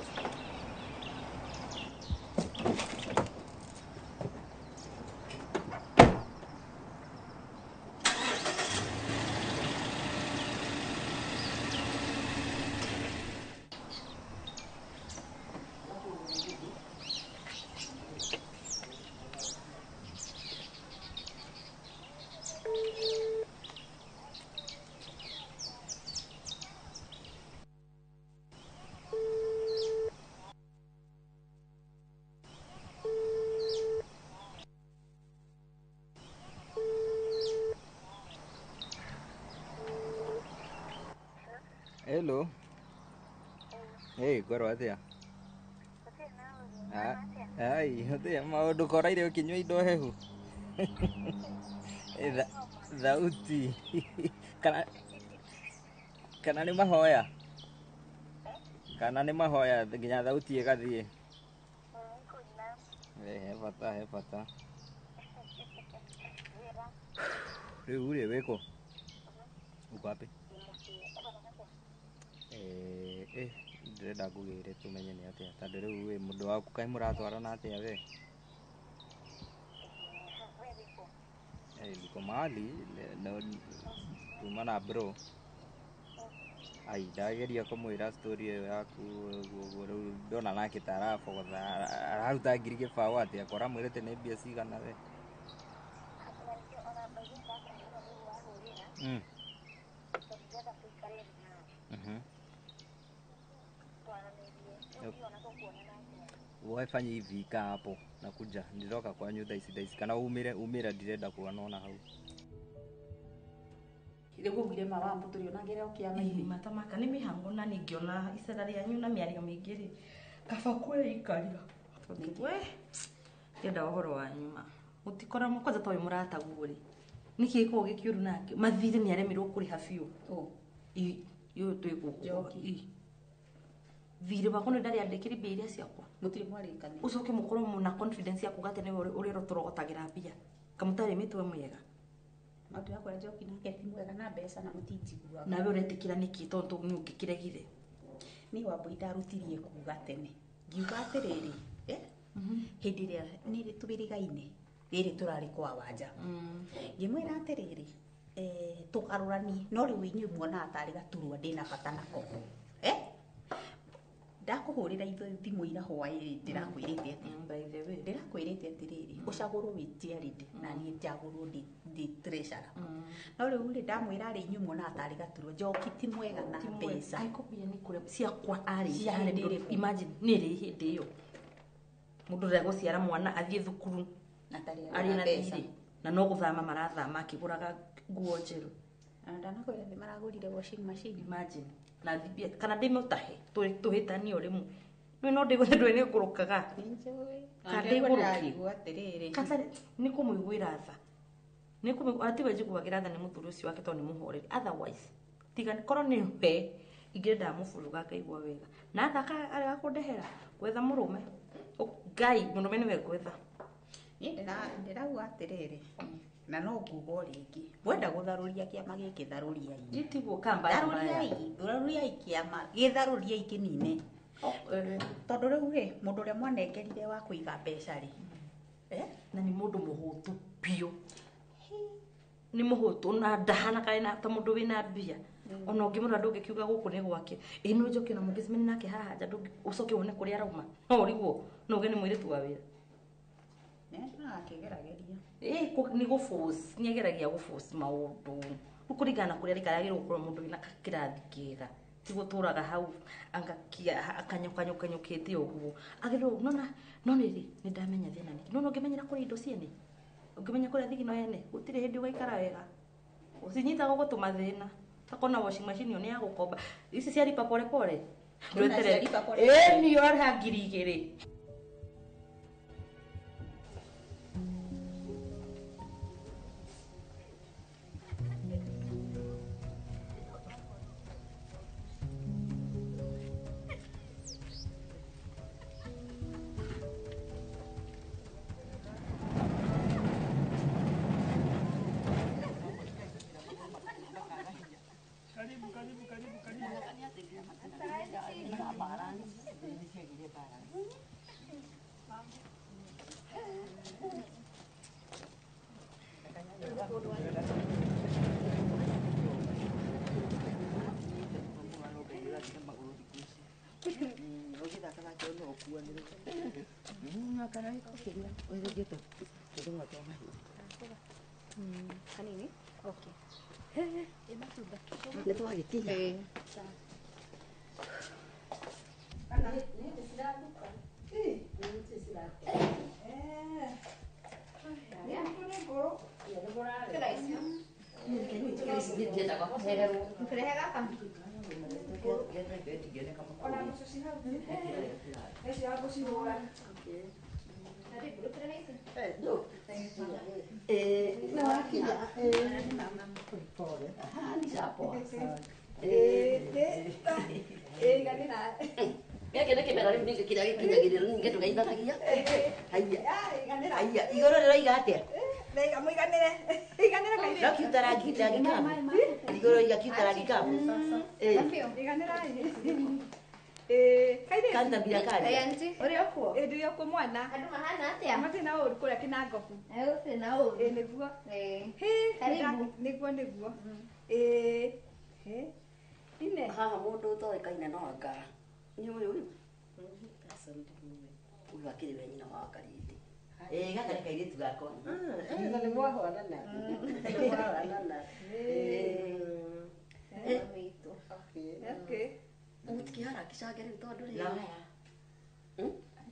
Hello. Hey, ngorwo atia? Ai, atia maundu koraire ukinyua indo hehu. Thauti. Kana nĩ mahoya? Kana nĩ mahoya nginya thauti ĩgathiĩ? He bata, he bata. Rĩu rĩ wĩkũ? Uko wapi? Ndĩrenda ngũgĩre tũmenye nĩ atĩa tondũ rĩu wĩ mũndũ waku kaĩ mũratwarana atĩa we? Niko mahali tuma na bro. Ai ndageria kũmwĩra story ĩyo yaku ũguo rĩu ndona nake ta arabogotha araruta ngiri gĩbaũ atĩa ko ũramwĩrĩte nĩ mbia cigana we? Wewe fanya hivi, kaa hapo nakuja ndiroka kwanyu thaa ici kana umire ndirenda kuona hau. Rĩu ugire mawambo tũrĩonagĩra kĩama-inĩ matamaka nĩ mĩhango na ningĩona icera rĩanyu na mĩario mĩingĩ rĩ kaba kwĩikaria tondũ we ndienda ũhoro wanyu ma mũtikora kwanza to wĩ mũrataguo rĩ nĩkĩ gĩkoragwo gĩkĩũru nake mathirĩ nĩ aremirwo kũrĩha biũ yũ twĩ gũkũ thirĩ wakwa nĩ ndarĩ andĩkĩri mbia iria ciakwa mũtirĩ mwarĩkania ũcoke mũkorwo mũna confidence ya kuga atĩ nĩwe ũrĩa ũrotũrogotagĩra mbia kamũtarĩ mĩtwe mwega maũndũ yakwa Njoki nake ti mwega na mbeca na mũtinjiguaga nawe ũretĩkĩra nĩkĩ tondũ nĩ ũngĩkĩregire niĩ Wambui ndarutirie kuga tene ngiuga atĩrĩrĩ hĩndĩ ĩrĩa nĩ tũrĩrĩgaine rĩrĩ tũrarĩ kwa Wanja ngĩmwĩra atĩrĩrĩ tũgarũranie no rĩu inyuĩ muonaga tarĩ gaturwa ndĩna bata nako ndakũhũrĩra thimũ ira hwaĩ ndĩrakwĩrĩte atĩ ndĩrakwĩrĩte atĩrĩrĩ ũcagũrwo wĩ chairlady na niĩ njagũrwo ndĩ treasurer no rĩu rĩ ndamwĩra rĩ inyuĩ muonaga tarĩ gaturwa Njoki ti mwega na mbeca aikũmbia nĩ kũrĩa ciakwa arĩ imagine nĩ rĩ hĩndĩ ĩyo mũndũ ndegũciara mwana athiĩ thukuru arĩ na thirĩ na no gũthama marathama akĩgũraga nguo njerũ na ndanakwĩra nĩ maragũrire washing machine imagine na thibia kana ndĩmũtahe tũhĩtanie o rĩmwe nĩ no ndĩgũthe ndũĩ nĩ ngũrũkaga kana ndĩgũrũkie nĩ kũmũiguĩra tha nĩ atiwe njiguagĩra tha nĩ mũthuri ũcio wake tondũ nĩ mũhoreri otherwise tiga korwo nĩ we ingĩenda ndamũburuga ngaigua wega na athaka arega kũndehera gwetha mũrũme Ngai mũrũme nĩwe ngwetha niĩ ndĩrauga atĩrĩrĩ na no nguga o rĩngĩ mwenda gũtharũria kĩama gĩkĩ tharũriai gĩtiguo kamba tharũriai kĩama gĩtharũriai kĩnine tondũ rĩu rĩ mũndũ ũrĩa mwanengerire wa kũiga mbeca rĩ na nĩ mũndũ mũhũtu biũ nĩ mũhũtu na ndahana kana ta mũndũ wĩna mbia ona ũngĩmũrora ndũngĩkiuga gũkũ nĩ gwake ĩ no njoke na mũngĩcemania nake haha nja ũcoke wone kũrĩa arauma no ũrigwo no uge nĩ mũirĩtu wa wĩra akĩgerageria nĩ gũforce nĩ ageragia gũforce maũndũ rĩu kũringana na kũrĩa rĩkaragĩrwo gũkorwo mũndũ wĩna kĩrathi kĩega ti gũtũraga hau akanyũkanyũkanyũkĩte ũguo agĩrĩirwo nona no nĩ rĩ nĩ ndamenya thĩna nĩkĩ nona ũngĩmenyera kũrĩa indo ciene ũngĩmenya kũrĩa thigino yene gũtirĩ hĩndĩ ũgaikara wega ũcinyitaga ũgũtũma thĩna takona washing machine ĩyo nĩ ya gũkomba ici cia ripa pole pole ndweterere ĩ nĩyo arĩha 2,000. Kanini? Okay. Nĩ twagĩtiga Ona mũcio ci hau. Icio ya gũcihũra. Gĩkĩ nĩ kĩmera rĩu ningĩ kĩrĩa gĩkinyagĩrĩra ningĩ ndũgeithanagia. Haiya. Haiya, igũrũ rĩroiga atĩa? Mũiganĩre. Iganĩra kairĩtu. No kiuta rangi rangi kabu. Igũrũ iga kiuta rangi kabu. Iganĩra. Kairĩtu. Kantambira kari. Ũrĩ okuo? Ĩ ndĩ okuo mwana. Andũ mahana atĩa? Matirĩ na ũru kũrĩa Kĩnangobu. Gũtirĩ na ũru. Ĩ nĩguo. Hĩ, Karibu. Nĩguo nĩguo. Ĩ. Hĩ. Ine. Haha mũndũ ũtoĩkaine no anga nĩ ũyũ ũyũ. Ũyũ akĩrĩ we nyina wa Karĩndĩ. Ĩ gaka nĩ kairĩtu gakwa. Na nĩ mwahũrana. Nĩ mwahũrana. Okay. Mũtikĩharakicage rĩu tondũ rĩrĩ. Na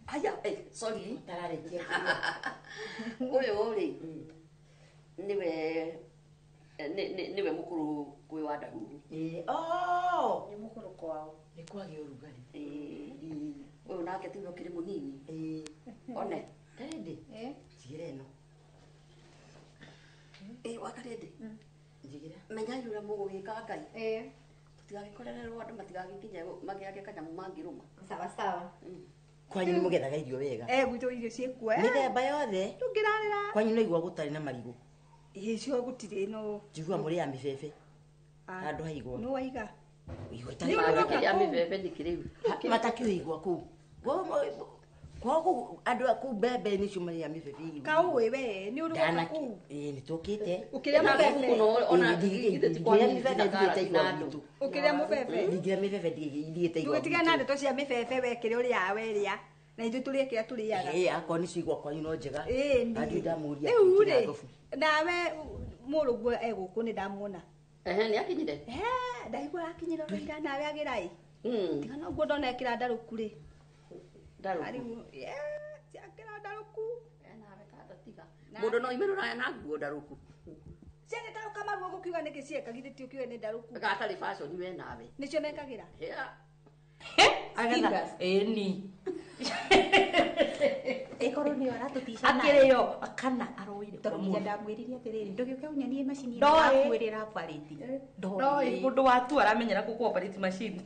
haya. Aya, sorry. Tararĩkia. Ũyũ rĩ nĩwe nĩwe mũkũrũ kwĩ wa Ndahuru. Oh! Nĩ mũkũrũ kwao. Nĩ kwagĩa ũrugarĩ. Ũyũ nake tiwe ũkĩrĩ mũnini. One. Karĩndĩ. Njigĩra ĩno. Ĩ wa Karĩndĩ. Njigĩra. Menyai ũrĩa mũgũgĩka Ngai. Tũtigagĩkorererwo andũ matigagĩkinye magĩage kanyamũ mangĩrũma. Sawa sawa. Kwanyu nĩ mũgethaga irio wega. Gwitũ irio ciĩkuo. Mĩthemba yothe. Ndũngĩrarĩra. Kwanyu no igua gũtarĩ na marigũ. Ĩ cio gũtirĩ no. Njigua mũrĩ ya mĩbebe. Handũ ha igwa. Nĩ waiga. Igwa Nĩ ũroka mĩbebe nĩkĩ rĩu? Matakĩũĩ igwa kũu. Kwao kũu andũ a kũu mbembe nĩcio marĩaga mĩbebe irio. Kaũĩ we nĩ ũrĩ kũu. Ĩ nĩ tũkĩte. Ũkĩrĩa mũbebe. Ona githĩ ti kwa Ndingĩrĩa mĩbebe ndigĩte igwa gwitũ. Ũkĩrĩa mũbebe. Ndingĩrĩa mĩbebe ndigĩte igwa. Ndũgĩtigane na ndeto cia mĩbebe we kĩrĩa ũrĩaga we rĩa. Na ithuĩ tũrĩe kĩrĩa tũrĩaga. Ĩ akorwo nĩcio igwa kwanyu no njega. Ĩ Andũ ndamũria. Rĩu rĩ nawe mũrũguo e gũkũ nĩ ndamuona. Ehe nĩ akinyire. Ehe ndaigua akinyire ũrĩa nawe agĩra ĩ. Tiga no guo ndona ekĩra ndarũku rĩ. Ndarũku. Akĩra ndarũku. Nawe tata tiga. Mũndũ no oime rũraya na nguo ndarũku. Ciagĩtarũka maruo gũkiuga nĩkĩ cieka githĩ ti ũkiuge nĩ ndarũku. Gatarĩ fashion we nawe. Nĩcio mekagĩra. Agetha ĩni. Ĩkorwo nĩyo aratũtica Akĩrĩo kana aroire kwa Tondũ mũndũ. ndamwĩrire atĩrĩrĩ ndũgĩũke ũnyonie macini ĩno Ndoĩ. ya kwĩrĩra operate. Ndoĩ mũndũ wa tu aramenyera gũkũ operate machine.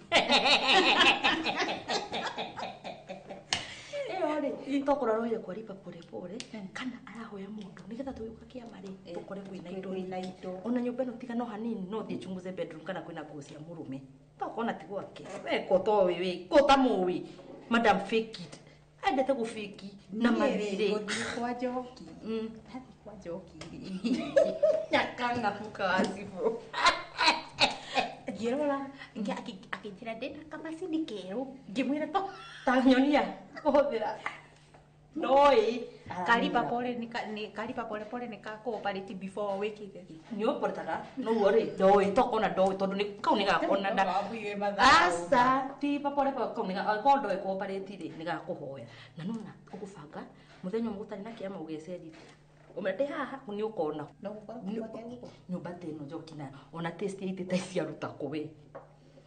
Ĩyo rĩ tokorwo aroire kwa lipa pole pole kana arahoya mũndũ nĩgetha tũgĩũka kĩama rĩ tũkore kwĩna indo nyingĩ. Ona nyũmba ĩno tiga no hanini no thiĩ chunguze bedroom kana kwĩna nguo cia mũrũme. Tokona ti gwake. We ko toĩ we ko tamũĩ. Madam fake it. Endete gũbĩki na mathirĩ. Gũthiĩ kwa Njoki. Ndathiĩ kwa Njoki rĩ. Nyakang'ahuka wa cibũ. Ngĩrora akĩnjĩra ndĩna kamacini kerũ ngĩmwĩra to ta nyonia kũhũthĩra. Ndoĩ. Kariba pole ni kariba pole pole ni ka cooperate before wĩkĩte. Nĩ ũporetaga noguo rĩ ndoĩ tokona ndoĩ tondũ nĩ kau nĩ gakona nda aca ti pole pole kau nĩ gakorwo ndoĩ cooperate rĩ nĩ gakũhoya na nona ũgũbanga mũthenya ũmwe gũtarĩ na kĩama ũgecerithia ũmere ndĩ haha nĩ ũkona nyũmba ta ĩno Njoki nayo ona taste yaitĩte ciaruta kũ we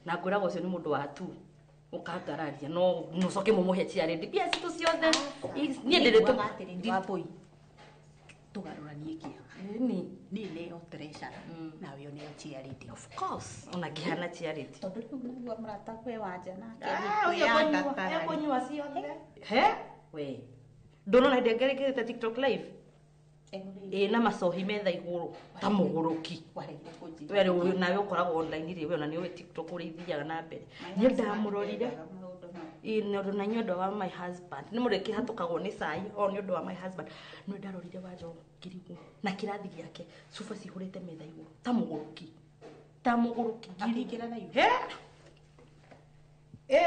na ngwĩraga ũcio nĩ mũndũ wa tu ũkangararia no mũcoke mũmũhe ciarĩndi mbia citũ ciothe niĩ ndĩrĩ Nĩnguaga atĩrĩrĩ Wambũi tũgarũranie kĩama Nĩ niĩ nĩo treasurer nawe ũneo chairlady. Of course ona ngĩhana chairlady tondũ rĩu nĩguo mũrata kwe wanja nake ekũnyua ciothe he we ndũnona hĩndĩ ĩngĩ ĩrĩkĩrĩte TikTok live ĩ na macohi metha igũrũ ta mũgũrũki we rĩu nawe ũkoragwo online rĩ we ona nĩ ũĩ TikTok ũrĩa ithiaga na mbere niĩ ndamũrorire ĩ nĩ na nĩ ũndũ wa my husband nĩ mũrĩkĩhatũkagwo nĩ cai o nĩ ũndũ wa my husband nĩ ndarorire wanja ngirigwo na kĩrathi gĩake cuba cihũrĩte metha igũrũ ta mũgũrũki ngiri he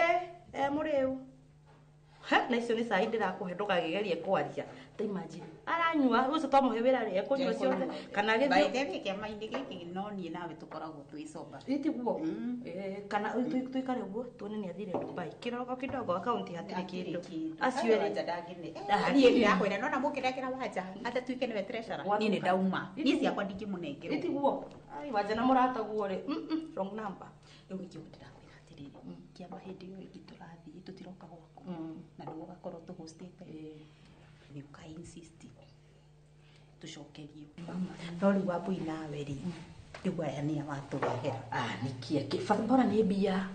ĩ mũrĩu he na icio nĩ cai ndĩrakũhe ndũgakĩgerie kwaria ta imagine aranyua ũcio twamũhe wĩra rĩ ekũnyua ciothe kana By agĩthiĩ the way kĩama-inĩ gĩkĩ no niĩ nawe tũkoragwo twĩ sober. Ĩ tiguo kana tuikare ũguo tuone nĩ athire Dubai kĩroko kidogo akaunti hatirĩ kĩndũ acio erĩ Wanja ndangĩne. Niĩ ndĩrakwĩra nona mũngĩnengera wanja atatuĩke nĩwe treasurer niĩ nĩ ndauma niĩ ciakwa ndingĩmũnengera ĩtiguo ai wanja na mũrataguo rĩ wrong number rĩu nĩkĩo ndĩrakwĩra atĩrĩrĩ Atĩrĩrĩ, kĩama hĩndĩ ĩyo ĩngĩ tũrathiĩ tũtiroka gwaku na nĩwe ũgakorwo tũhostĩte, nĩ ũka insist tũcokerio. No rĩu Wambui nawe rĩ, rĩu aya nĩa watũrehera? Nĩkĩ mbora nĩ mbia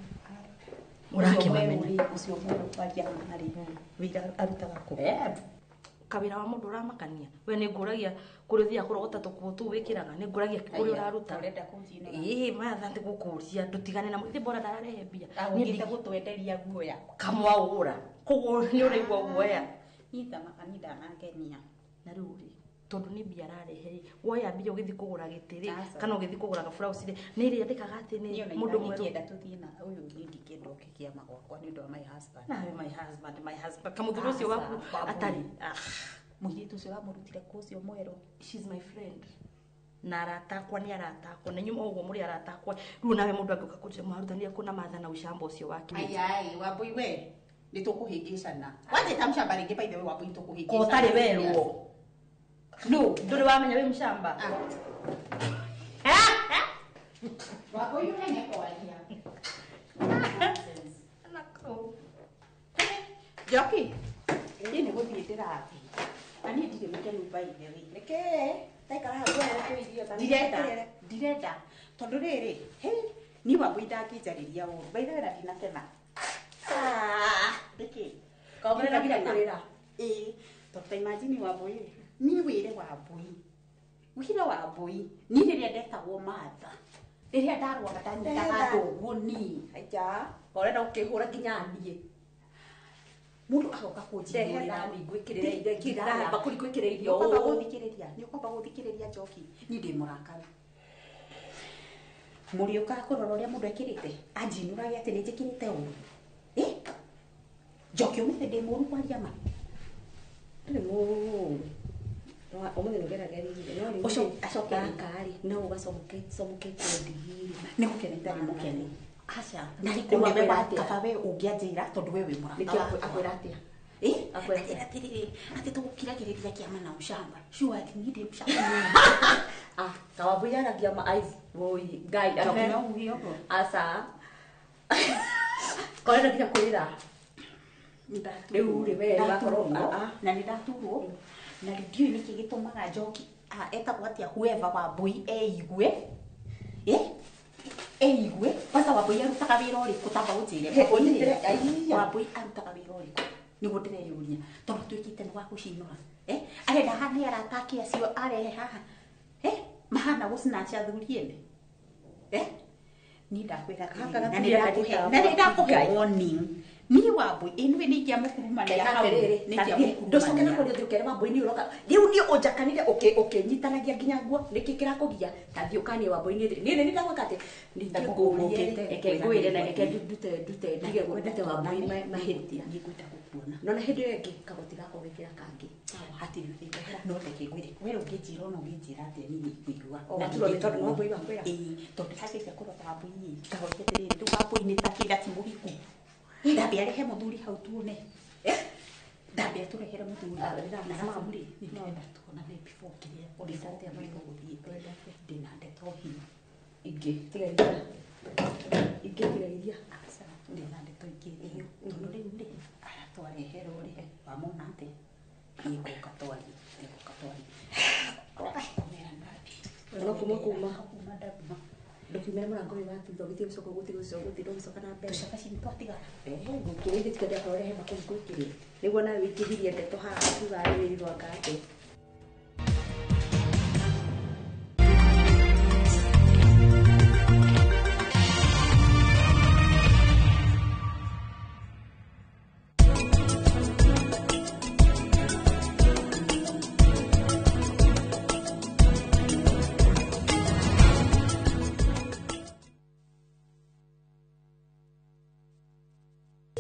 ũrakĩmamenya. Ũcio mwerũ kwaria marĩ wĩra arutaga kũ? Kawĩra wa mũndũ ũramakania we nĩ ngũragia kũrĩa ũthiaga kũrogota tũkuo tũu wĩkĩraga, nĩ ngũragia kũrĩa ũraruta. Ũrenda kũnjinũra? Ĩĩ, matha ndĩ gũkũria ndũtigane na ithe mbora ndararehe mbia. Agũkĩte gũtwenderia guoya. Kamwaũra koguo nĩ ũraigua guoya. Niĩ thamaka niĩ ndanangenia. Na rĩu rĩ, tondũ nĩ mbia ararehe rĩ, woya mbia ũgĩthiĩ kũgũra gĩtĩ rĩ, Aca. kana ũgĩthiĩ kũgũra gaburauci rĩ, nĩ ĩrĩandĩkaga atĩ nĩ Niĩ ona mũndũ mwerũ. ingĩenda tũthiĩ na ũyũ, niĩ ndingĩenda oke kĩama gwakwa nĩ ũndũ wa my husband. Nawe my husband, my husband, kamũthuri ũcio waku Aca, Wambui. atarĩ Mũirĩtu ũcio wamũrutire kũ ũcio mwerũ? She's my friend na arata akwa nĩ arata akwa na inyuĩ ũguo mũrĩ arata akwa. Rĩu nawe mũndũ angĩũka kũnjĩra mwarutanire kũ na matha na ũcamba ũcio wake. Ayai, Wambui we nĩ tũkũhĩngĩcana. Wanjĩta mũcamba rĩngĩ, by the way, Wambui, tũkũhĩngĩcana. Ko ũtarĩ werwo? No. Ndũrĩ wamenya wĩ mũcamba? Wambui ũmenye kwaria. Njoki, niĩ nĩ gũthiĩ ndĩrathiĩ na niĩ ndirĩ mũkenu by the way. Nĩkĩ? Taikara hau wewe irio ta Ndirenda, ndirenda tondũ rĩrĩ, he niĩ Wambui ndangĩnjarĩria ũru by the way na ndinakena. Nĩkĩ? Kaũrenda nginya kũrĩra. Ĩĩ, tondũ ta imagine Wambui rĩ, niĩ wĩre Wambui, wĩre Wambui, niĩ rĩrĩa ndetagwo Martha, rĩrĩa ndarwaga ndanyitaga andũ ũguo niĩ. Aja, ũrenda gũkĩhũra nginya niĩ. Mũndũ agoka Ndehe kũnjinũrĩra. thani ngwĩkĩrĩre irio, bakũri ngwĩkĩrĩre irio. Nĩũkwamba gũthikĩrĩria, nĩũkwamba gũthikĩrĩria Njoki, niĩ ndĩ mũrakaru. Mũrĩũkaga kũrora ũrĩa mũndũ ekĩrĩte, anjinũrage atĩ nĩ njĩkĩrĩte ũru. Ĩ? Njoki ũmũthĩ ndĩ mũru kwaria ma. Ndũrĩ mũru. Ũmũthĩ nĩ ũgerageririe, no rĩu Ũcio rĩ, acoke rĩ. gaka rĩ, no ũgacomokete ndigi rĩ. Nĩ gũkena itarĩ mũkenu. Aca, Rĩu narĩ kũrĩ we akwĩra atĩa? kaba we ũngĩanjĩra tondũ we wĩ mũrata Nĩkĩ wakwa. akwĩra atĩa? Ĩ? Akwĩra Anjĩra atĩrĩrĩ, atĩ tũgũkiragĩrĩria kĩama na ũcamba. Sure, niĩ ndĩ mũcamba. Ah, Kawambui aragia ma eyes. Woi, Ngai. Njoki no uge ũguo. Aca. Korenda nginya kũrĩra. Rĩu rĩ, we wakorwo na nĩ ndaturwo na ndiũĩ nĩkĩ gĩtũmaga Njoki etagwo atĩa whoever Wambui eigue, eigue kwanza Wambui arutaga wĩra ũrĩkũ? Tamba ũnjĩre. He, ũnyitĩre, aiya. Wambui arutaga wĩra ũrĩkũ nĩguo ndĩreyũria tondũ tuĩkĩte nĩ wa gũcinũra, arenda haha nĩ arata ake acio arehe haha, mahana gũcinacha athuri ene, niĩ ndakwĩra Gaka atĩrĩrĩ, na nĩ gatumia ndakũhe kanitha na nĩ ndakũhe Ngai. warning. Niĩ Wambui ĩnĩwe nĩ ingĩamũkurumania hau, nĩ Ndũcoke na ingĩamũkurumania. kũrĩa ũthiĩ ũkere Wambui nĩ ũroka rĩu niĩ ũnjakanire ũkĩnyitanagia nginya nguo nĩkĩ kĩrakũgia ta thiĩ ũkanie Wambui nĩ niĩ nĩ ndagwĩka atĩ ningĩ ngũrie reke ngwĩre na reke ndute ndute ndige ndute Wambui mahĩtia. Niĩ ngwenda gũkuona. No na hĩndĩ ĩyo ĩngĩ kagoti gakwa gwĩkĩra kangĩ. Hatirĩ thĩna, no reke ngwĩre we ũngĩnjĩra ona ũngĩnjĩra atĩa niĩ nĩngũigua. O, Na waturwo nĩ tondũ nĩ ndingĩturwo. Wambui wakwĩra? Ĩĩ, tondũ ndageria kũrora Wambui ĩ, ngahoria atĩrĩrĩ, rĩu Wambui nĩ ta kĩra ti mũhiku, ndambe arehe mũthuri hau tuone, ndambe atũrehere mũthuri na arabu rĩ, nĩ ndĩrenda tuonane before kĩrĩa before gũthiĩte, ndĩna ndeto hinya. Ingĩ tiga iria, ingĩ tiga iria. Aca, ndĩna ndeto ingĩ hinya tondũ rĩu rĩ, aya twareherwo rĩ, wamona atĩa? Niĩ ngũka twarie, nĩngũka twarie. Kũmera ndathi. No kuma kuma. Kuma ndaguma. Ndũkiumĩre mũrango ũyũ wa thutha ũgĩthiĩ gũcoka gũthiĩ gũcoka gũthiĩ ndũgĩcoka na mbere. Tũcabaci nĩ twatigara. Ngũkĩrĩ ithuĩ tikenda kũrehe bakũri ngwĩkĩre nĩguo nawe wĩingĩhirie ndeto haha ũkiuga wĩrirwo anga atĩa.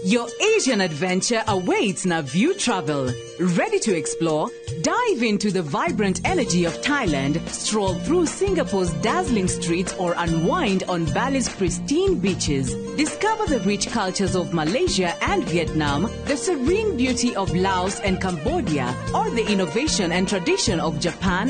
Your Asian adventure awaits Naview Travel. Ready to explore? Dive into the vibrant energy of Thailand, stroll through Singapore's dazzling streets, or unwind on Bali's pristine beaches. Discover the rich cultures of Malaysia and Vietnam, the serene beauty of Laos and Cambodia, or the innovation and tradition of Japan.